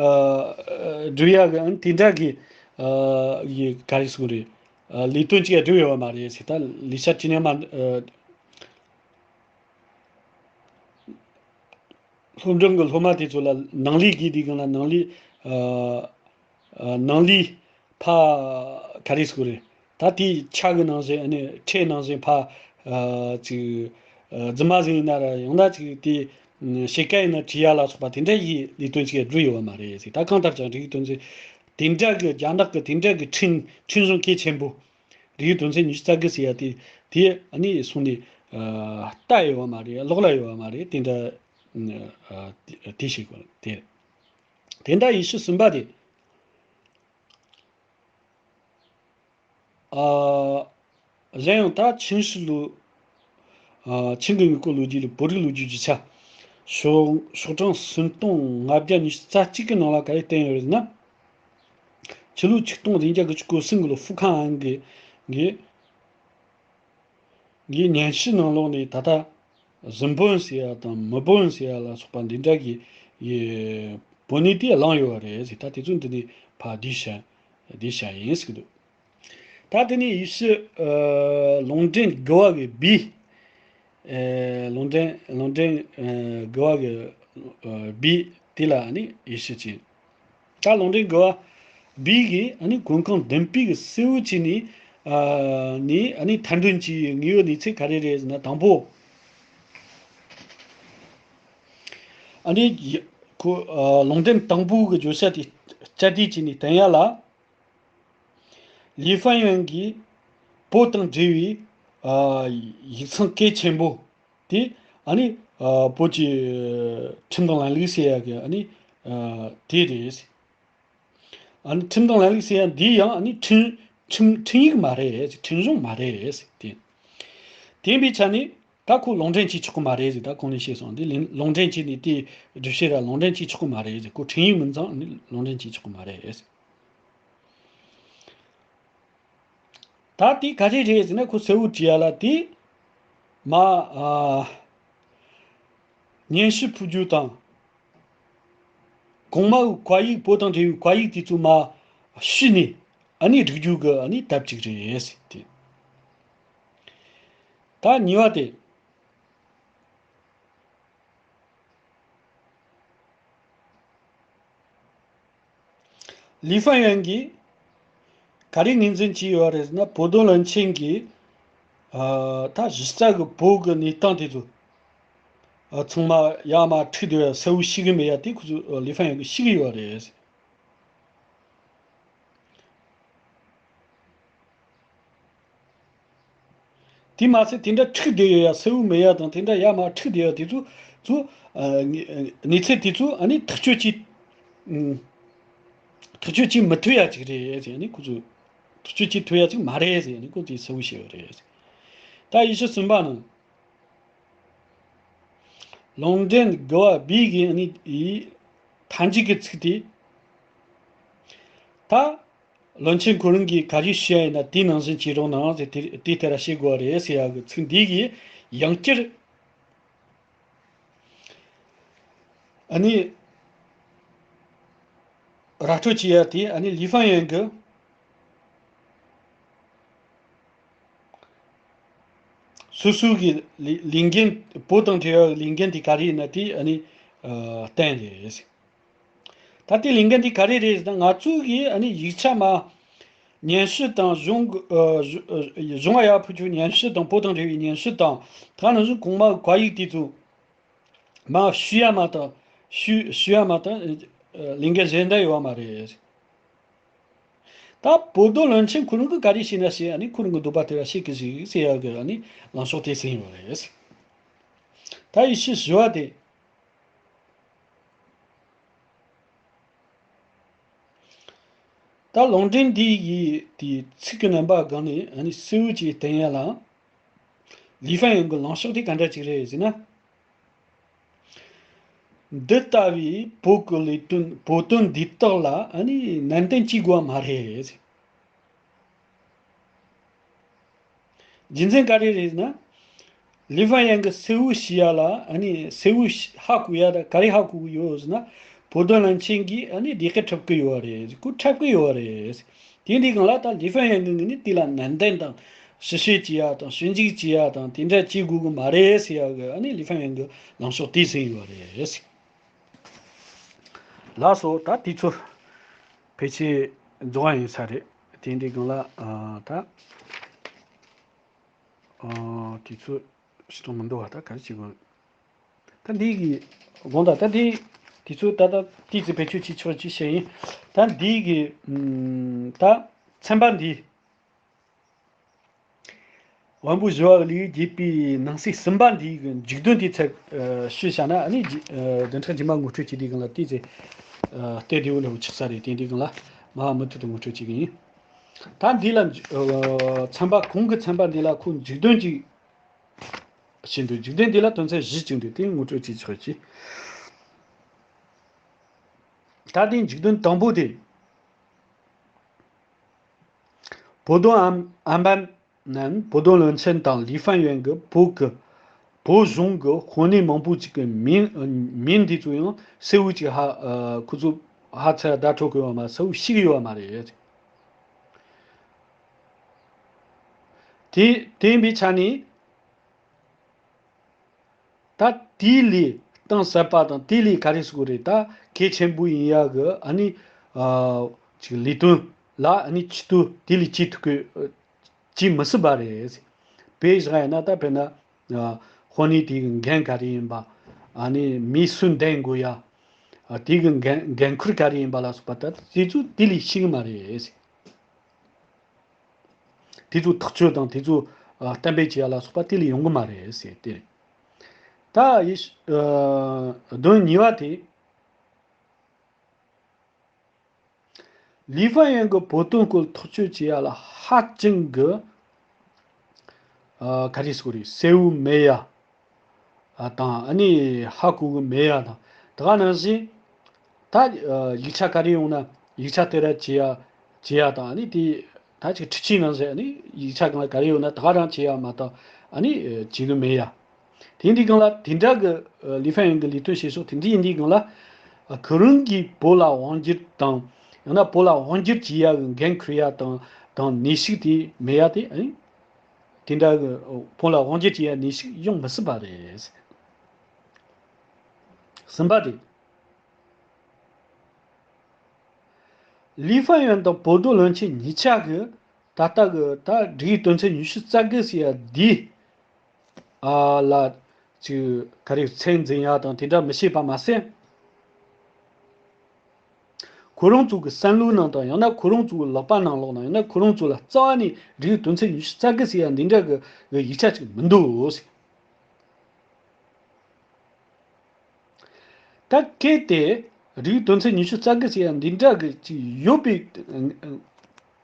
ཨ་སྒྲུབ་ཡ་གི་ཨ་ནི་དེ་འདྲ་གི་ཨ་ཡི་ག་རེ་ཟེར་དགོས་རེད། ཨ་ལས་དོན་ཅིག་སྒྲུབ་ཡོད་པ་མ་རེད་ཟེར། ད་ལས་བྱ་ཅི་ནས་མ་ཨ་སློབ་འབྲིང་གི་སློབ་མ་དེ་ཚོ་ལ་ནང་ལས་ཀྱི་དེ་གང་ལ་ནང་ལས་ཨ་ཨ་ནང་ལས་ཕ་ག་རེ་ཟེར་དགོས་རེད། ད་དེའི་ཆ་གི་ནང་བཞིན་ཨ་ནི་ཁྲལ་ནང་བཞིན་ཕ་ཨ་ཅིག་ཨ་རྫུན་མ་ཟིག་ཡིན་ན་ར། ཡང་ན་ཅིག་དེ་ཨ་ཕྱེད་ཀ་ཡིན་ན་བྲིས་ཡ་ལ་སོགས་པ་དེ་འདྲ་ཡི་ལས་དོན་ཅིག་སྒྲུབ་ཡོད་པ་མ་རེད་ཟེར། ད་གང་ལྟར་ཀྱང་རིགས་དོན་ཚན་དེ་འདྲ་གི་རྒྱ་ནག་གི་དེ་འདྲ་གི་ཁྲིམས་ཁྲིམས་གཞུང་གལ་ཆེན་པོ་ དེའི་དོན་ཚན་ཉི་ཤུ་རྩ་དགུ་ཟེར་ཡ་དེ་དེ་ཨ་ནི་སོང་ནས་ཨ་ལྟ་ཡོད་བ་མ་རེད། ཀློག་ལ་ཡོད་བ་མ་རེད། དེ་འདྲ་ཨ་དེ་དེ་ཞིག་དེ་དེ་འདྲ་ཡེ་ཤུ་གསུམ་པ་དེ། ཨ། གཞན་ཡང་ད་ཆིན་ཧྲི་ལུ། ཨ། ཆིན་གྱི་དངུལ་རྐོ་ལོ་རྒྱུས་ལས་བོད་རིགས་ལོ་རྒྱུས་ཀྱི་ཆ། ཤོག་ཤོག་གྲངས་སུམ་སྟོང་ལྔ་བརྒྱ་ཉི་ཤུ་རྩ་གཅིག་གི་ནང་ལ་ག་རེ་བསྟན་ཡོད་རེད་ཟེར་ན། ཕྱི་ལོ་ཆིག་སྟོང་བདུན་བརྒྱ་དགུ་བཅུ་གོ་གསུམ་གི་ལོ་ཧྥུ་ཁང་ཨན་གྱི་གི་གི་ཉན་ཤུལ་ནང་ལོགས་ནས་ད་ལྟ་གཟིམ་དཔོན་ཟེར་ཡ་དང་མི་དཔོན་ཟེར་ཡ་ལ་སོགས་པ་འདི་འདྲ་གི་ཡི་བོད་ནས་དེ་བླངས་ཡོད་རེད་ཟེར། ད་དེ་ཚོ་འདི་ནས་ཕར་བསྡུས་བཞག་བསྡུས་བཞག་ཡིན་ཟེར་གི་འདུག་ད་དེ་ནས་ཡེ་ཤུ་ཨ་ལུང་འདྲེན་དགུ་བ་གི་བི། ཨེ་ལུང་འདྲེན་ལུང་འདྲེན་ཨེ་དགུ་བ་གི་ཨ་བི་དེ་ལ་ནི་ཡེ་ཤུ་ཅི། ད་ལུང་འདྲེན་དགུ་བ་བི་གི་ཨ་ནི་གོན་ཁང་བདུན་པའི་གི་གསལ་བོ་ཅི་ནི་ཨ་ནི་ཨ་ནི་ཐ་འདོན་གྱི་དངོས་ཡོད་གནས་ཚུལ་ག་རེ་རེད་ཟེར་ན། དང་པོ་ཨ་ནི་ཁོ་ཨ་ལུང་འདྲེན་དང་པོ་གི་བརྗོད་བྱ་དེ་བཅད་བསྡུས་ཅི་ནི་བསྟན་ཡ་ལ། ལི་ཧྥན་ཡོན་གྱིས་བོད་དང་འབྲེལ་བའི་ཨ་ཡིག་ཚང་གལ་ཆེན་པོ་དེ་ཨ་ནི་ཨ་བོད་ཀྱི་ཁྲིམས་དང་ལམ་ལུགས་ཟེར་ཡ་གི་ཨ་ནི་ཨ་དེ་རེད། ཨ་ནི་ཁྲིམས་དང་ལམ་ལུགས་ཟེར་ཡ་འདི་ཡང་ཨ་ནི་ཁྲིམས་ཁྲིམས་ཁྲིམས་ཡིག་མ་རེད། ཁྲིམས་གཞུང་མ་རེད་དེ། དེ་ཡིན་པའི་ཆ་ནས་ད་ཁོ་ལུང་འདྲེན་བྱེད་ཆོག་གི་མ་རེད་ཟེར། ད་གོང་ནས་བཤད་སོང་། འདི་ལུང་ལུང་འདྲེན་བྱས་ནས་དེ་སྒྲུབ་བྱེད་ར་ལུང་འདྲེན་བྱེད་ཆོག་གི་མ་རེད་ཟེར། ཁོ་ཁྲིམས་ཡིག་མིན་ཙང་ལུང་འདྲེན་བྱེད་ཆོག་གི་མ་རེད། ད་དེ་ག་རེ་རེད་ཟེར་ན། ཁོ་གསལ་བོ་བྲིས་ཡ་ལ་དེ་མ་ཨ་ཉན་ཤུལ་ཕུལ་རྒྱུ་དང་། གོང་མ་བོའི་བཀའ་ཡིག་བོད་དང་འབྲེལ་བའི་བཀའ་ཡིག་དེ་ཚོ་མ་ཤུས་ནས་ཨ་ནི་སྒྲིག་རྒྱུ་གི་ཨ་ནི་ཐབས་ཅིག་རེད་ཟེར་ཏེ། ད་གཉིས་པ་དེ། ལི་ཧྥན་ཡོན་གྱིས་ག་རེ་ངོས་འཛིན་བྱས་ཡོད་རེད་ཟེར་ན། བོད་དོན་བློན་ཆེན་གྱིས་ཨ་ད་གཞི་རྩ་གི་བོད་ཀྱི་གནས་སྟངས་དེ་ཚོ་ཨ་ཚང་མ་ཡར་མར་འཁྲུག་བསྡད་ཡ་གསལ་བོ་ཤེས་གི་མེད་ཡ་དེ་ཁོ་ཚོ་ལི་ཧྥན་ཡོན་གྱིས་ཤེས་གི་ཡོད་རེད། དེ་མ་ཟད་དེ་འདྲ་འཁྲུག་བསྡད་ཡོད་ཡ་གསལ་བོ་མེད་ཡ་དང་། དེ་འདྲ་ཡར་མར་འཁྲུག་བསྡད་ཡ་དེ་ཚོ་ཚོ་ཨ་གནས་ཚུལ་དེ་ཚོ་ཨ་ནི་ཐག་གཅོད་བྱེད་ཨ་ཐག་གཅོད་བྱེད་མི་ཐུབ་ཡ་ཅིག་རེད་ཟེར། ཨ་ནི་ཁོ་ཚོ་ཐག་གཅོད་བྱེད་ཐུབ་ཡ་ཅིག་མ་རེད་ཟེར། ཨ་ནི་ཁོ་ཚོས་གསལ་བོ་བཤད་ཡོད་རེད། ད་ཡེ་ཤུ་གསུམ་པ་ནི། ལུང་འདྲེན་དགུ་བ་བི་གི་ནི་ཡི་མཐའ་མཇུག་གི་ཚིག་དེ། ད་བློན་ཆེན་ཁོ་རང་གིས་ག་རེ་ཞུ་ཡ་ཡིན་ན་དེའི་ནང་བཞིན་བྱེད་རོགས་གནང་ཟེར། དེ་དེ་ལྟར་བྱེད་དགོས་པ་རེད་ཟེར་ཡ་གི་ཚིག་འདི་གིས་ཡང་བསྐྱར་ཨ་ནི་ར་སྤྲོད་བྱེད་ཡ་དེ་ཨ་ནི་ལི་ཧྥན་ཡོན་གི་སོ་སོའི་གི་ལས་ལས་འགན། བོད་དང་འབྲེལ་བའི་ལས་འགན་དེ་ག་རེ་ཡིན་ན་དེ་ཨ་ནི་ཨ་བསྟན་རེད། ད་ལྟའི་ལས་འགན་དེ་ག་རེ་རེད་ཟེར་ན། ང་ཚོའི་གི་ཨ་ནི་ཡིག་ཆ་མ་ཉན་ཞུ་དང་གཞུང་གི་ཨ་གཞུང་གཞུང་ང་ཡར་ཕུལ་རྒྱུ་ཉན་ཞུ་དང་། བོད་དང་འབྲེལ་བའི་ཉན་ཞུ་དང་། ད་ནང་བཞིན་གོང་མ་བཀའ་ཡིག་དེ་ཚོ་མ་ཞུ་ཡ་མ་གཏོགས་ཞུ་ཞུ་ཡ་མ་གཏོགས་ལས་འགན་གཞན་འདྲ་ཡོད་མ་རེད། ད་བོད་དོན་བློན་ཆེན་ཁོ་རང་གིས་ག་རེ་བྱས་ན་བྱས། ཨ་ནི་ཁོ་རང་གི་འདོད་པ་དེ་ལ་བྱེད་ཀྱི་ཞིག་ཟེར་ཡ་གི་ཨ་ནི་ལངས་ཕྱོགས་དེ་ཟིན་ཡོད་རེད། ད་ཡེ་ཤུ་བཞི་བ་དེ། ད་ལུང་འདྲེན་འདི་ཡི་དེ་ཚིག་གི་རྣམ་པ་སྒང་ནས་ཨ་ནི་གསལ་བོ་ཅིག་བསྟན་ཡ་ལ། ལི་ཧྥན་ཡོན་གྱི་ལངས་ཕྱོགས་དེ་ག་འདྲ་ཅིག་རེད་ཟེར་ན། འདི་ལྟ་བུའི་བོད་ཀྱི་ལས་དོན། བོད་དོན་འདི་དག་ལ་ཨ་ནི་ནན་ཏན་བྱེད་དགོས་པ་མ་རེད། རྒྱུ་མཚན་ག་རེ་རེད་ཟེར་ན། ལི་ཧྥན་ཡོན་གྱིས་གསལ་བོ་བྱས་ཡ་ལ་ཨ་ནི་གསལ་བོ་ཧ་གོ་ཡ། ད་ག་རེ་ཧ་གོ་གི་ཡོད་ཟེར་ན། བོད་དོན་བློན་ཆེན་གྱིས་ཨ་ནི་དེ་ག་འཁྲབ་གི་ཡོད་རེད། ཁོ་འཁྲབ་གི་ཡོད་རེད། དེ་འདྲའི་སྒང་ལ་ད་ལི་ཧྥན་ཡོན་གྱིས་ནི་དེ་ལ་ནན་ཏན་དང་ཞིབ་བཤེར་བྱེད་ཡ་དང་ཞིབ་འཇུག་བྱེད་ཡ་དང་དེ་འདྲ་བྱེད་དགོས་གི་མ་རེད་ཟེར་ཡ་གི་ཨ་ནི་ལི་ཧྥན་ཡོན་གྱི་ལངས་ཕྱོགས་དེ་ཟིན་ཡོད་རེད། ལགས་སོ། ད་དུས་ཚོད་ཕལ་ཆེར་རྫོགས་པ་ཡིན་ས་རེད། དེ་འདྲའི་སྒང་ལ་ཨ་ད་ཨ་དུས་ཚོད་ཕྱི་ཐོག་མི་འདུག་བ། ད་ག་རེ་བྱེད་དགོས། ད་འདི་གི་དགོངས་དག་ད་འདི་དུས་ཚོད་ད་ལྟ་ཏོག་ཙམ་བེད་སྤྱོད་བྱེད་ཆོག་ཅིག་བཤད་ཡིན། ད་འདི་གི་ཨམ་ད་ཚན་པ་འདི། དབོན་པོ་ཞི་བ་ལྷས་བརྒྱུད་པའི་ནང་གསེས་གསུམ་པ་འདིའི་གི་མཇུག་དོན་དེའི་ཚད་ཞུས་བྱ་ན། ཨ་ནི་བདུན་ཕྲག་རྗེས་མ་ངོ་སྤྲོད་བྱེད་དུས་སྒང་ལ་དེ་ཚེ་ལྟོས་བདེ་བོ་ལ་ཆགས་ས་རེད། དེ་དུས་སྒང་ལ་མ་མུ་མཐུད་དུ་ངོ་སྤྲོད་བྱེད་ཀྱི་ཡིན། ད་འདི་ལ་ཚན་པ་གོང་གི་ཚན་པ་འདི་ལ་ཁོ་མཇུག་དོན་གཅིག་བྱས་འདུག་མཇུག་དོན་འདི་ལ་དོན་ཚན་བཞི་བཅུག་འདུག་དེ་ངོ་སྤྲོད་བྱེད་ཆོག་གི། ད་དེའི་མཇུག་དོན་དང་པོ་དེ། 博多安安班南博多伦村དང་梨芳园གྱི་བོད་ཀྱི་བོད་གཞུང་གི་དཔོན་གནས་མང་པོ་ཅིག་གི་མིང་མིང་འདི་ཚོ་ཡང་གསལ་བོ་ཅིག་ཧ་ཁོ་ཚོ་ཧ་ཚ་བརྡ་འཕྲོད་གི་ཡོད་མ་གསལ་བོ་ཤེས་གི་ཡོད་མ་རེད། དེ་དེ་ཡིན་པའི་ཆ་ནས། ད་དེའི་ལས་གཏིང་ཟབ་པ་དང་དེའི་ལས་ག་རེ་ཟེར་དགོས་རེད། ད་གལ་ཆེན་པོ་ཡིན་ཡག་གི་ཨ་ནི་ཅིག་ལས་དོན་ལ་ཨ་ནི་ཆེད་དུ་དེའི་ལས་བྱེད་ཐུབ་གི་བྱེད་མི་སྲིད་པ་རེད། དཔེ་བཞག་ཡིན་ན་ད་དཔེར་ན་དཔོན་གནས་དེའི་འགན་ག་རེ་ཡིན་པ། ཨ་ནི་མི་སུ་འདེམས་དགོས་ཡ། དེའི་འགན་འགན་ཁུར་ག་རེ་ཡིན་པ་ལ་སོགས་པ་ད་དེ་ཚོ་དེའི་ལས་ཤེས་གི་མ་རེད། དེ་ཚོ་ཐག་གཅོད་དང་དེ་ཚོ་གཏན་འབེབས་བྱེད་ཡ་ལ་སོགས་པ་དེ་ལས་ཡོང་གི་མ་རེད་ཟེར་དེ་རེད། ད་ཡིས་དོན་གཉིས་པ་དེ། ལི་ཧྥན་ཡོན་གྱི་བོད་དོན་སྐོར་ཐག་གཅོད་བྱེད་ཡ་ལ་ཧ་ཅང་གི་ག་རེ་ཟེར་དགོས་རེད། གསལ་བོ་མེད་ཡ། དང་ཨ་ནི་ཧ་གོ་གི་མེད་ཡ་དང་། དེ་ག་ནང་བཞིན་ད་ཡིག་ཆ་ག་རེ་ཡོང་ན་ཡིག་ཆ་དེ་ར་བྱེད་ཡ་བྱེད་ཡ་དང་ཨ་ནི་དེ་ད་ཅིག་འཕྲུལ་ཆས་ནང་བཞིན་ཨ་ནི་ཡིག་ཆ་གང་ལ་ག་རེ་ཡོད་ན་དེ་ག་རང་བྱེད་ཡ་མ་གཏོགས་ཨ་ནི་བྱེད་གི་མེད་ཡ། དེ་འདི་གང་ལ་དེ་འདྲ་གི་ལི་ཧྥན་ཡོན་གི་ལས་དོན་བྱེད་ཕྱོགས་དེ་འདྲ་ཡིན་དུས་གང་ལ་ཁོ་རང་གིས་བོད་ལ་དབང་བསྒྱུར་དང་ཡང་ན་བོད་ལ་དབང་བསྒྱུར་བྱེད་ཡ་གི་འགན་འཁུར་ཡ་དང་དང་ནུས་ཤུགས་དེ་མེད་ཡ་དེ་ཨ་ནི། དེ་འདྲ་གི་བོད་ལ་དབང་སྒྱུར་བྱེད་ཡ་ནུས་ཤུགས་ཡོང་མི་སྲིད་པ་རེད། གསུམ་པ་དེ། ལི་ཧྥན་ཡོན་དང་བོད་རྡོ་བློན་ཆེན་གཉིས་ཆ་གི་ད་ལྟ་གི་ད་སྒྲིག་ཡིག་དོན་ཚན་ཉི་ཤུ་རྩ་དགུ་ཟེར་ཡ་འདི་ཨ་ལ་ཅིག་ག་རེ་ཚད་འཛིན་ཡ་དང་དེ་འདྲ་མི་བྱེད་པ་མ་ཟད། ཁོ་རང་ཚོ་གི་བསམ་བློའི་ནང་དང་ཡང་ན་ཁོ་རང་ཚོ་གི་ལག་པ་ནང་ལོགས་ནང་ཡང་ན་ཁོ་རང་ཚོ་ལ་རྩ་བ་ནས་སྒྲིག་ཡིག་དོན་ཚན་ཉི་ཤུ་རྩ་དགུ་ཟེར་ཡ་འདི་འདྲ་གི་གི་ཡིག་ཆ་ཅིག་མི་འདུག་ཟེར། ད་གལ་ཏེ་སྒྲིག་ཡིག་དོན་ཚན་ཉི་ཤུ་རྩ་དགུ་ཟེར་ཡ་འདི་འདྲ་གི་ཅིག་ཡོད་པའི་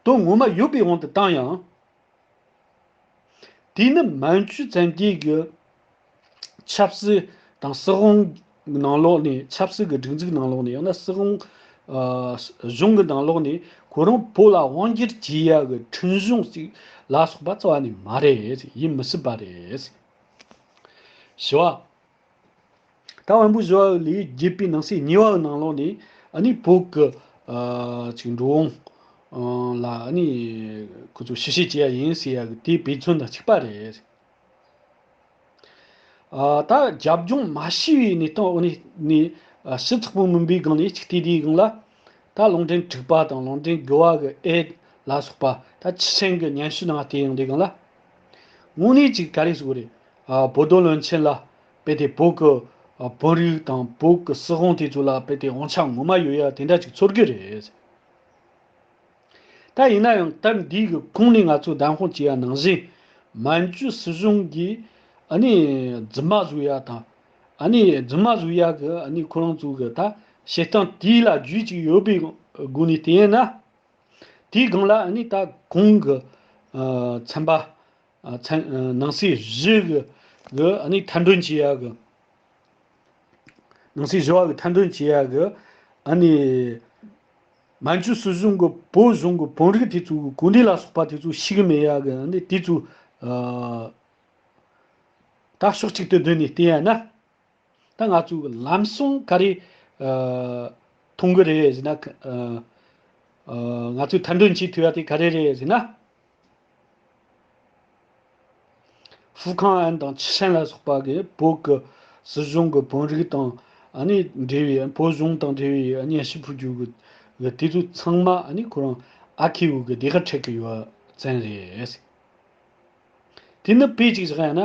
དོན་ངོ་མ་ཡོད་པའི་དབང་དུ་བཏང་ཡང་། དེ་ནི་མན་ཇུ་བཙན་རྒྱལ་གྱི་ཆབ་སྲིད་དང་སྲིད་དབང་ནང་ལོགས་ནས་ཆབ་སྲིད་ཀྱི་སྒྲིག་འཛུགས་ནང་ལོགས་ནས་ཡང་ན་སྲིད་དབང་ཨ་གཞུང་གི་ནང་ལོགས་ནས་ཁོ་རང་བོད་ལ་དབང་སྒྱུར་བྱེད་ཡ་གི་ཁྲིམས་གཞུང་ཞིག་ལ་སོགས་པ་རྩ་བ་ནས་མ་རེད། ཡིན་མི་སྲིད་པ་རེད། ཞི་བ། ད་དབོན་པོ་ཞི་བ་ལྷས་བརྒྱུད་པའི་ནང་གསེས་གཉིས་པ་གི་ནང་ལོགས་ནས་ཨ་ནི་བོད་ཀྱི་ཨ་ཅིག་འགྲོ་འོང་ཨ་ལ་ཨ་ནི་ཁོ་ཚོ་ཞི་བྱེད་བྱེད་ཡ་ཡིན་ཟེར་ཡ་གི་དེའི་དཔེ་མཚོན་དང་གཅིག་པ་རེད། ཨ་ད་རྒྱབ་ལྗོངས་མ་ཤེས་པའི་གནས་སྟངས་འོག་ནས་ནས་ཨ་ཞིབ་ཚགས་པོ་མིན་པའི་སྒང་ནས་ཅིག་བལྟས་དུས་སྒང་ལ། ད་ལུང་འདྲེན་དྲུག་པ་དང་ལུང་འདྲེན་དགུ་བ་གི་ཨེ་ལ་སོགས་པ་ད་ཕྱི་ཆིངས་ཀྱི་སྙན་ཞུ་ནང་བལྟས་ཡོང་དུས་སྒང་ལ། དངོས་གནས་ཅིག་ག་རེ་ཟེར་དགོས་རེད། ཨ་བོད་རྡོ་བློན་ཆེན་ལ་དཔེ་དེ་བོད་ཀྱི་ཨ་དཔོན་རིགས་དང་བོད་ཀྱི་སྲིད་དབང་དེ་ཚོ་ལ་དཔེ་དེ་དབང་ཆ་ངོ་མ་ཡོད་ཡ་དེ་འདྲ་ཅིག་ཚོར་གི་རེད། ད་ཡིན་ན་ཡང་སྟབས་འདིའི་གི་གོང་ནས་ང་ཚོས་བདམས་དཔང་བྱས་ཡ་ནང་བཞིན་མན་ཇུ་སྲིད་གཞུང་གིས་ཨ་ནི་རྫུན་མ་བཟོ་ཡ་དང་ཨ་ནི་རྫུན་མ་བཟོ་ཡ་གི་ཨ་ནི་ཁོ་རང་ཚོ་གི་ད་བྱེད་སྟངས་དེའི་ལ་རྒྱུས་ཅིག་ཡོད་པའི་སྒོ་ནས་བལྟས་ན། དེའི་སྒང་ལ་ཨ་ནི་ད་གོང་གི་ཨ་ཚན་པ་ཨ་ཚན་ཨ་ནང་གསེས་བཞི་གི་གི་ཨ་ནི་མཐའ་འདོན་བྱེད་ཡ་གི་ནང་གསེས་བཞི་བ་གི་མཐའ་འདོན་བྱེད་ཡ་གི་ཨ་ནི་མན་ཇུ་སྲིད་གཞུང་གི་བོད་གཞུང་གི་དཔོན་རིགས་དེ་ཚོ་གི་གོ་གནས་ལ་སོགས་པ་དེ་ཚོ་ཤེས་གི་མེད་ཡ་གི་ཨ་ནི་དེ་ཚོ་ཨ་ད་ཕྱོགས་གཅིག་ཏུ་བསྡུས་ནས་བལྟས་ཡ་ན། ད་ང་ཚོས་ལམ་སང་ག་རེ་ཨ་མཐོང་གི་རེད་ཟེར་ན། ཨ་ཨ་ང་ཚོས་མཐའ་འདོན་བྱེད་ཐུབ་ཡ་དེ་ག་རེ་རེད་ཟེར་ན། ཧྥུ་ཁང་ཨན་དང་ཆི་ཧྲན་ལ་སོགས་པ་གིས་བོད་ཀྱི་སྲིད་གཞུང་གི་དཔོན་རིགས་དང་ཨ་ནི་འབྲེལ་བའི་བོད་གཞུང་དང་འབྲེལ་བའི་སྙན་ཞུ་ཕུལ་རྒྱུ་གི་གི་དེ་ཚོ་ཚང་མ་ཨ་ནི་ཁོ་རང་ཨ་ཁེ་བོ་གི་སྡེ་ཁག་ཁྲིད་གི་ཡོད་ཙང་རེད། དེ་ནི་དཔེ་གཅིག་བཞག་ཡ་ན།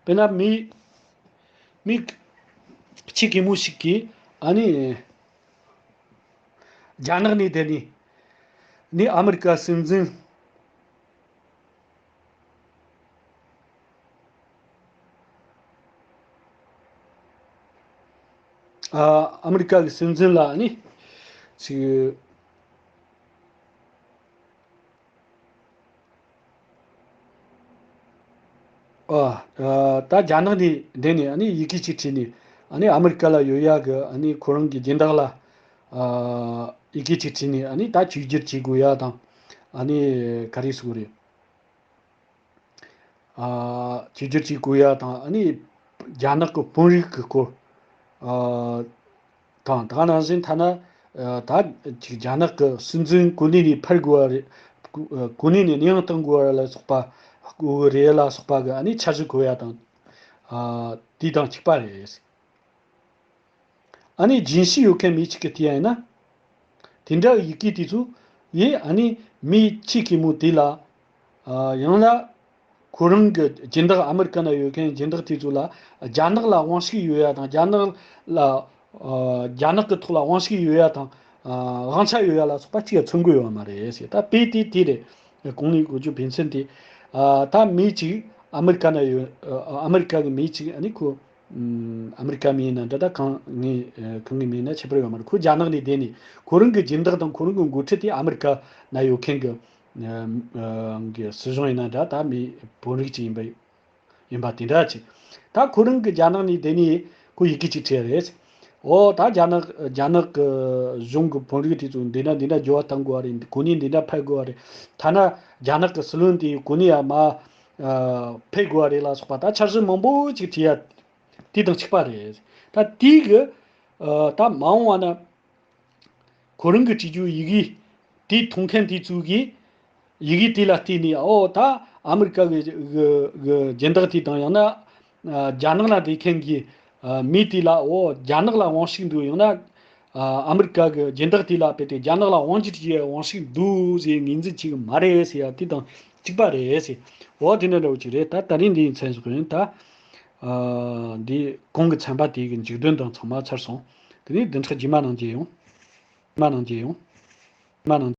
དཔེར་ན་མི་མི་ཆེ་གེ་མོ་ཞིག་གིས་ཨ་ནི་ རྒྱ་ནག་ནས་བསྡད་ནས་ནི་ཨ་མི་རི་ཀ་སྲིད་འཛིན། ཨ་ཨ་མི་རི་ཀ་གི་སྲིད་འཛིན་ལ་ནི་ཅིག་ཨ་ཨ་ད་རྒྱ་ནག་ནས་བསྡད་ནས་ཨ་ནི་ཡི་གེ་ཅིག་བྲིས་ནས་ཨ་ནི་ཨ་མི་རི་ཀ་ལ་ཡོད་ཡ་གི་ཨ་ནི་ཁོ་རང་གི་སྦྱིན་བདག་ལ་ཨ་ཡི་གེ་ཅིག་བྲིས་ནས་ཨ་ནི་ད་གཅིག་གྱུར་བྱེད་དགོས་ཡ་དང་ཨ་ནི་ག་རེ་ཟེར་དགོས་རེད། ཨ་གཅིག་གྱུར་བྱེད་དགོས་ཡ་དང་ཨ་ནི་རྒྱ་ནག་གི་དཔོན་རིགས་ཀྱི་སྐོར་ཨ་དང་། ད་ག་ནང་བཞིན་ཐ་ན་ཨ་ད་ཅིག་རྒྱ་ནག་གི་སྲིད་འཛིན་གོ་གནས་ནས་ཕར་དགོས་པ་རེད། གོ་གོ་གནས་ནས་གནས་དབྱུང་གཏོང་དགོས་པ་ལ་སོགས་པ་དགོས་ཀྱི་རེད་ལ་སོགས་པ་གི་ཨ་ནི་འཆར་གཞི་བཀོད་ཡ་དང་ཨ་དེ་དང་གཅིག་པ་རེད། ཨ་ནི་རྒྱུན་ཤེས་ཡོད་མཁན་མི་གཅིག་གིས་བལྟས་ཡ་ཡིན་ན། དེ་འདྲ་ཡི་གེ་དེ་ཚོ་ཡིས་ཨ་ནི་མི་ཆེ་གེ་མོ་དེ་ལ་ཨ་ཡང་ན་ཁོ་རང་གི་སྦྱིན་བདག་ཨ་མི་རི་ཀ་ན་ཡོད་མཁན་སྦྱིན་བདག་དེ་ཚོ་ལ་རྒྱ་ནག་ལ་དབང་ཤུགས་ཡོད་ཡ་དང་རྒྱ་ནག་ལ་ཨ་རྒྱ་ནག་གི་ཐོག་ལ་དབང་ཤུགས་ཡོད་ཡ་དང་ཨ་དབང་ཆ་ཡོད་ཡ་ལ་སོགས་པ་གཅིག་ཡང་མཚོན་གྱི་ཡོད་མ་རེད་ཟེར། ད་དཔེ་དེ་དེ་རེད། གོང་ནས་འགོ་བརྗོད་ཕན་ཚུན་དེ་ཨ་ད་མི་གཅིག་ཨ་མི་རི་ཀ་ན་ཡོད། ཨ་ཨ་མི་རི་ཀ་གི་མི་གཅིག་ཨ་ནི་ཁོ་ཨམ་ཨ་མི་རི་ཀ་མི་ཡིན་ན་འདྲ། ད་གང་ངའི་ཨ་གང་གི་མི་ཡིན་ན་ཁྱད་པར་ཡོད་མ་རེད། ཁོ་རྒྱ་ནག་ནས་བསྡད་ནས་ཁོ་རང་གི་སྦྱིན་བདག་དང་ཁོ་རང་གི་འགོ་ཁྲིད་དེ་ཨ་མི་རི་ཀ་ན་ཡོད་མཁན་གི་ཨ་ཨ་གི་སྲིད་གཞུང་ཡིན་ན་འདྲ། ད་མི་དཔོན་རིགས་ཅིག་ཡིན་པ་ཡིན་པ་དེ་འདྲ་ཅིག་ད་ཁོ་རང་གི་རྒྱ་ནག་ནས་བསྡད་ནས་ཁོ་ཡི་གེ་ཅིག་བྲིས་རེད། འོ་ད་རྒྱ་ནག་རྒྱ་ནག་གི་གཞུང་གི་དཔོན་རིགས་དེ་ཚོ་འདི་འདྲ་འདི་འདྲ་འགྱུར་བ་གཏང་དགོས་པ་རེད། གོ་གནས་འདི་འདྲ་འཕར་དགོས་པ་རེད། ཐ་ན་རྒྱ་ནག་གི་སྲིད་བློན་དེ་གོ་གནས་ཡང་མ་ཨ་འཕེར་དགོས་པ་རེད་ལ་སོགས་པ་ད་འཆར་གཞི་མང་པོ་ཅིག་བྲིས་ཡ་དེ་དང་གཅིག་པ་རེད། ད་དེའི་གི་ཨ་ད་མ་འོངས་པ་ན་ཁོ་རང་གི་བྲིས་རྒྱུ་ཡི་གེ་དེ་མཐོང་མཁན་དེ་ཚོ་གིས་ཡི་གེ་དེ་ལ་བལྟས་ནས་ཨོ་ད་ཨ་མི་རི་ཀ་གི་གི་གི་སྦྱིན་བདག་དེ་དང་ཡང་ན་ཨ་རྒྱ་ནག་ལ་བསྡད་མཁན་གྱི་ཨ་མི་དེ་ལ་ཨོ་རྒྱ་ནག་ལ་དབང་ཤུགས་འདུག་ཡང་ན་ཨ་ཨ་མི་རི་ཀ་གི་སྦྱིན་བདག་དེ་ལ་དཔེ་དེ་རྒྱ་ནག་ལ་དབང་སྒྱུར་གྱི་དབང་ཤུགས་འདུག་ཟེར་ངོས་འཛིན་བྱེད་གི་མ་རེད་ཟེར་ཡ་དེ་དང་གཅིག་པ་རེད་ཟེར། འོ་དེ་འདྲ་འདྲ་བོ་ཅིག་རེད། ད་ད་རིང་འདིའི་མཚན་གཞི་ཁོ་ཡིན། ད་ཨ་འདི་གོང་གི་ཚན་པ་དེ་གི་མཇུག་དོན་དང་ཚང་མ་ཚར་སོང་། དེ་ནས་བདུན་ཕྲག་རྗེས་མ་ནང་མཇལ་ཡོང་། མ་ནང་མཇལ་ཡོང་། མ་ནང་།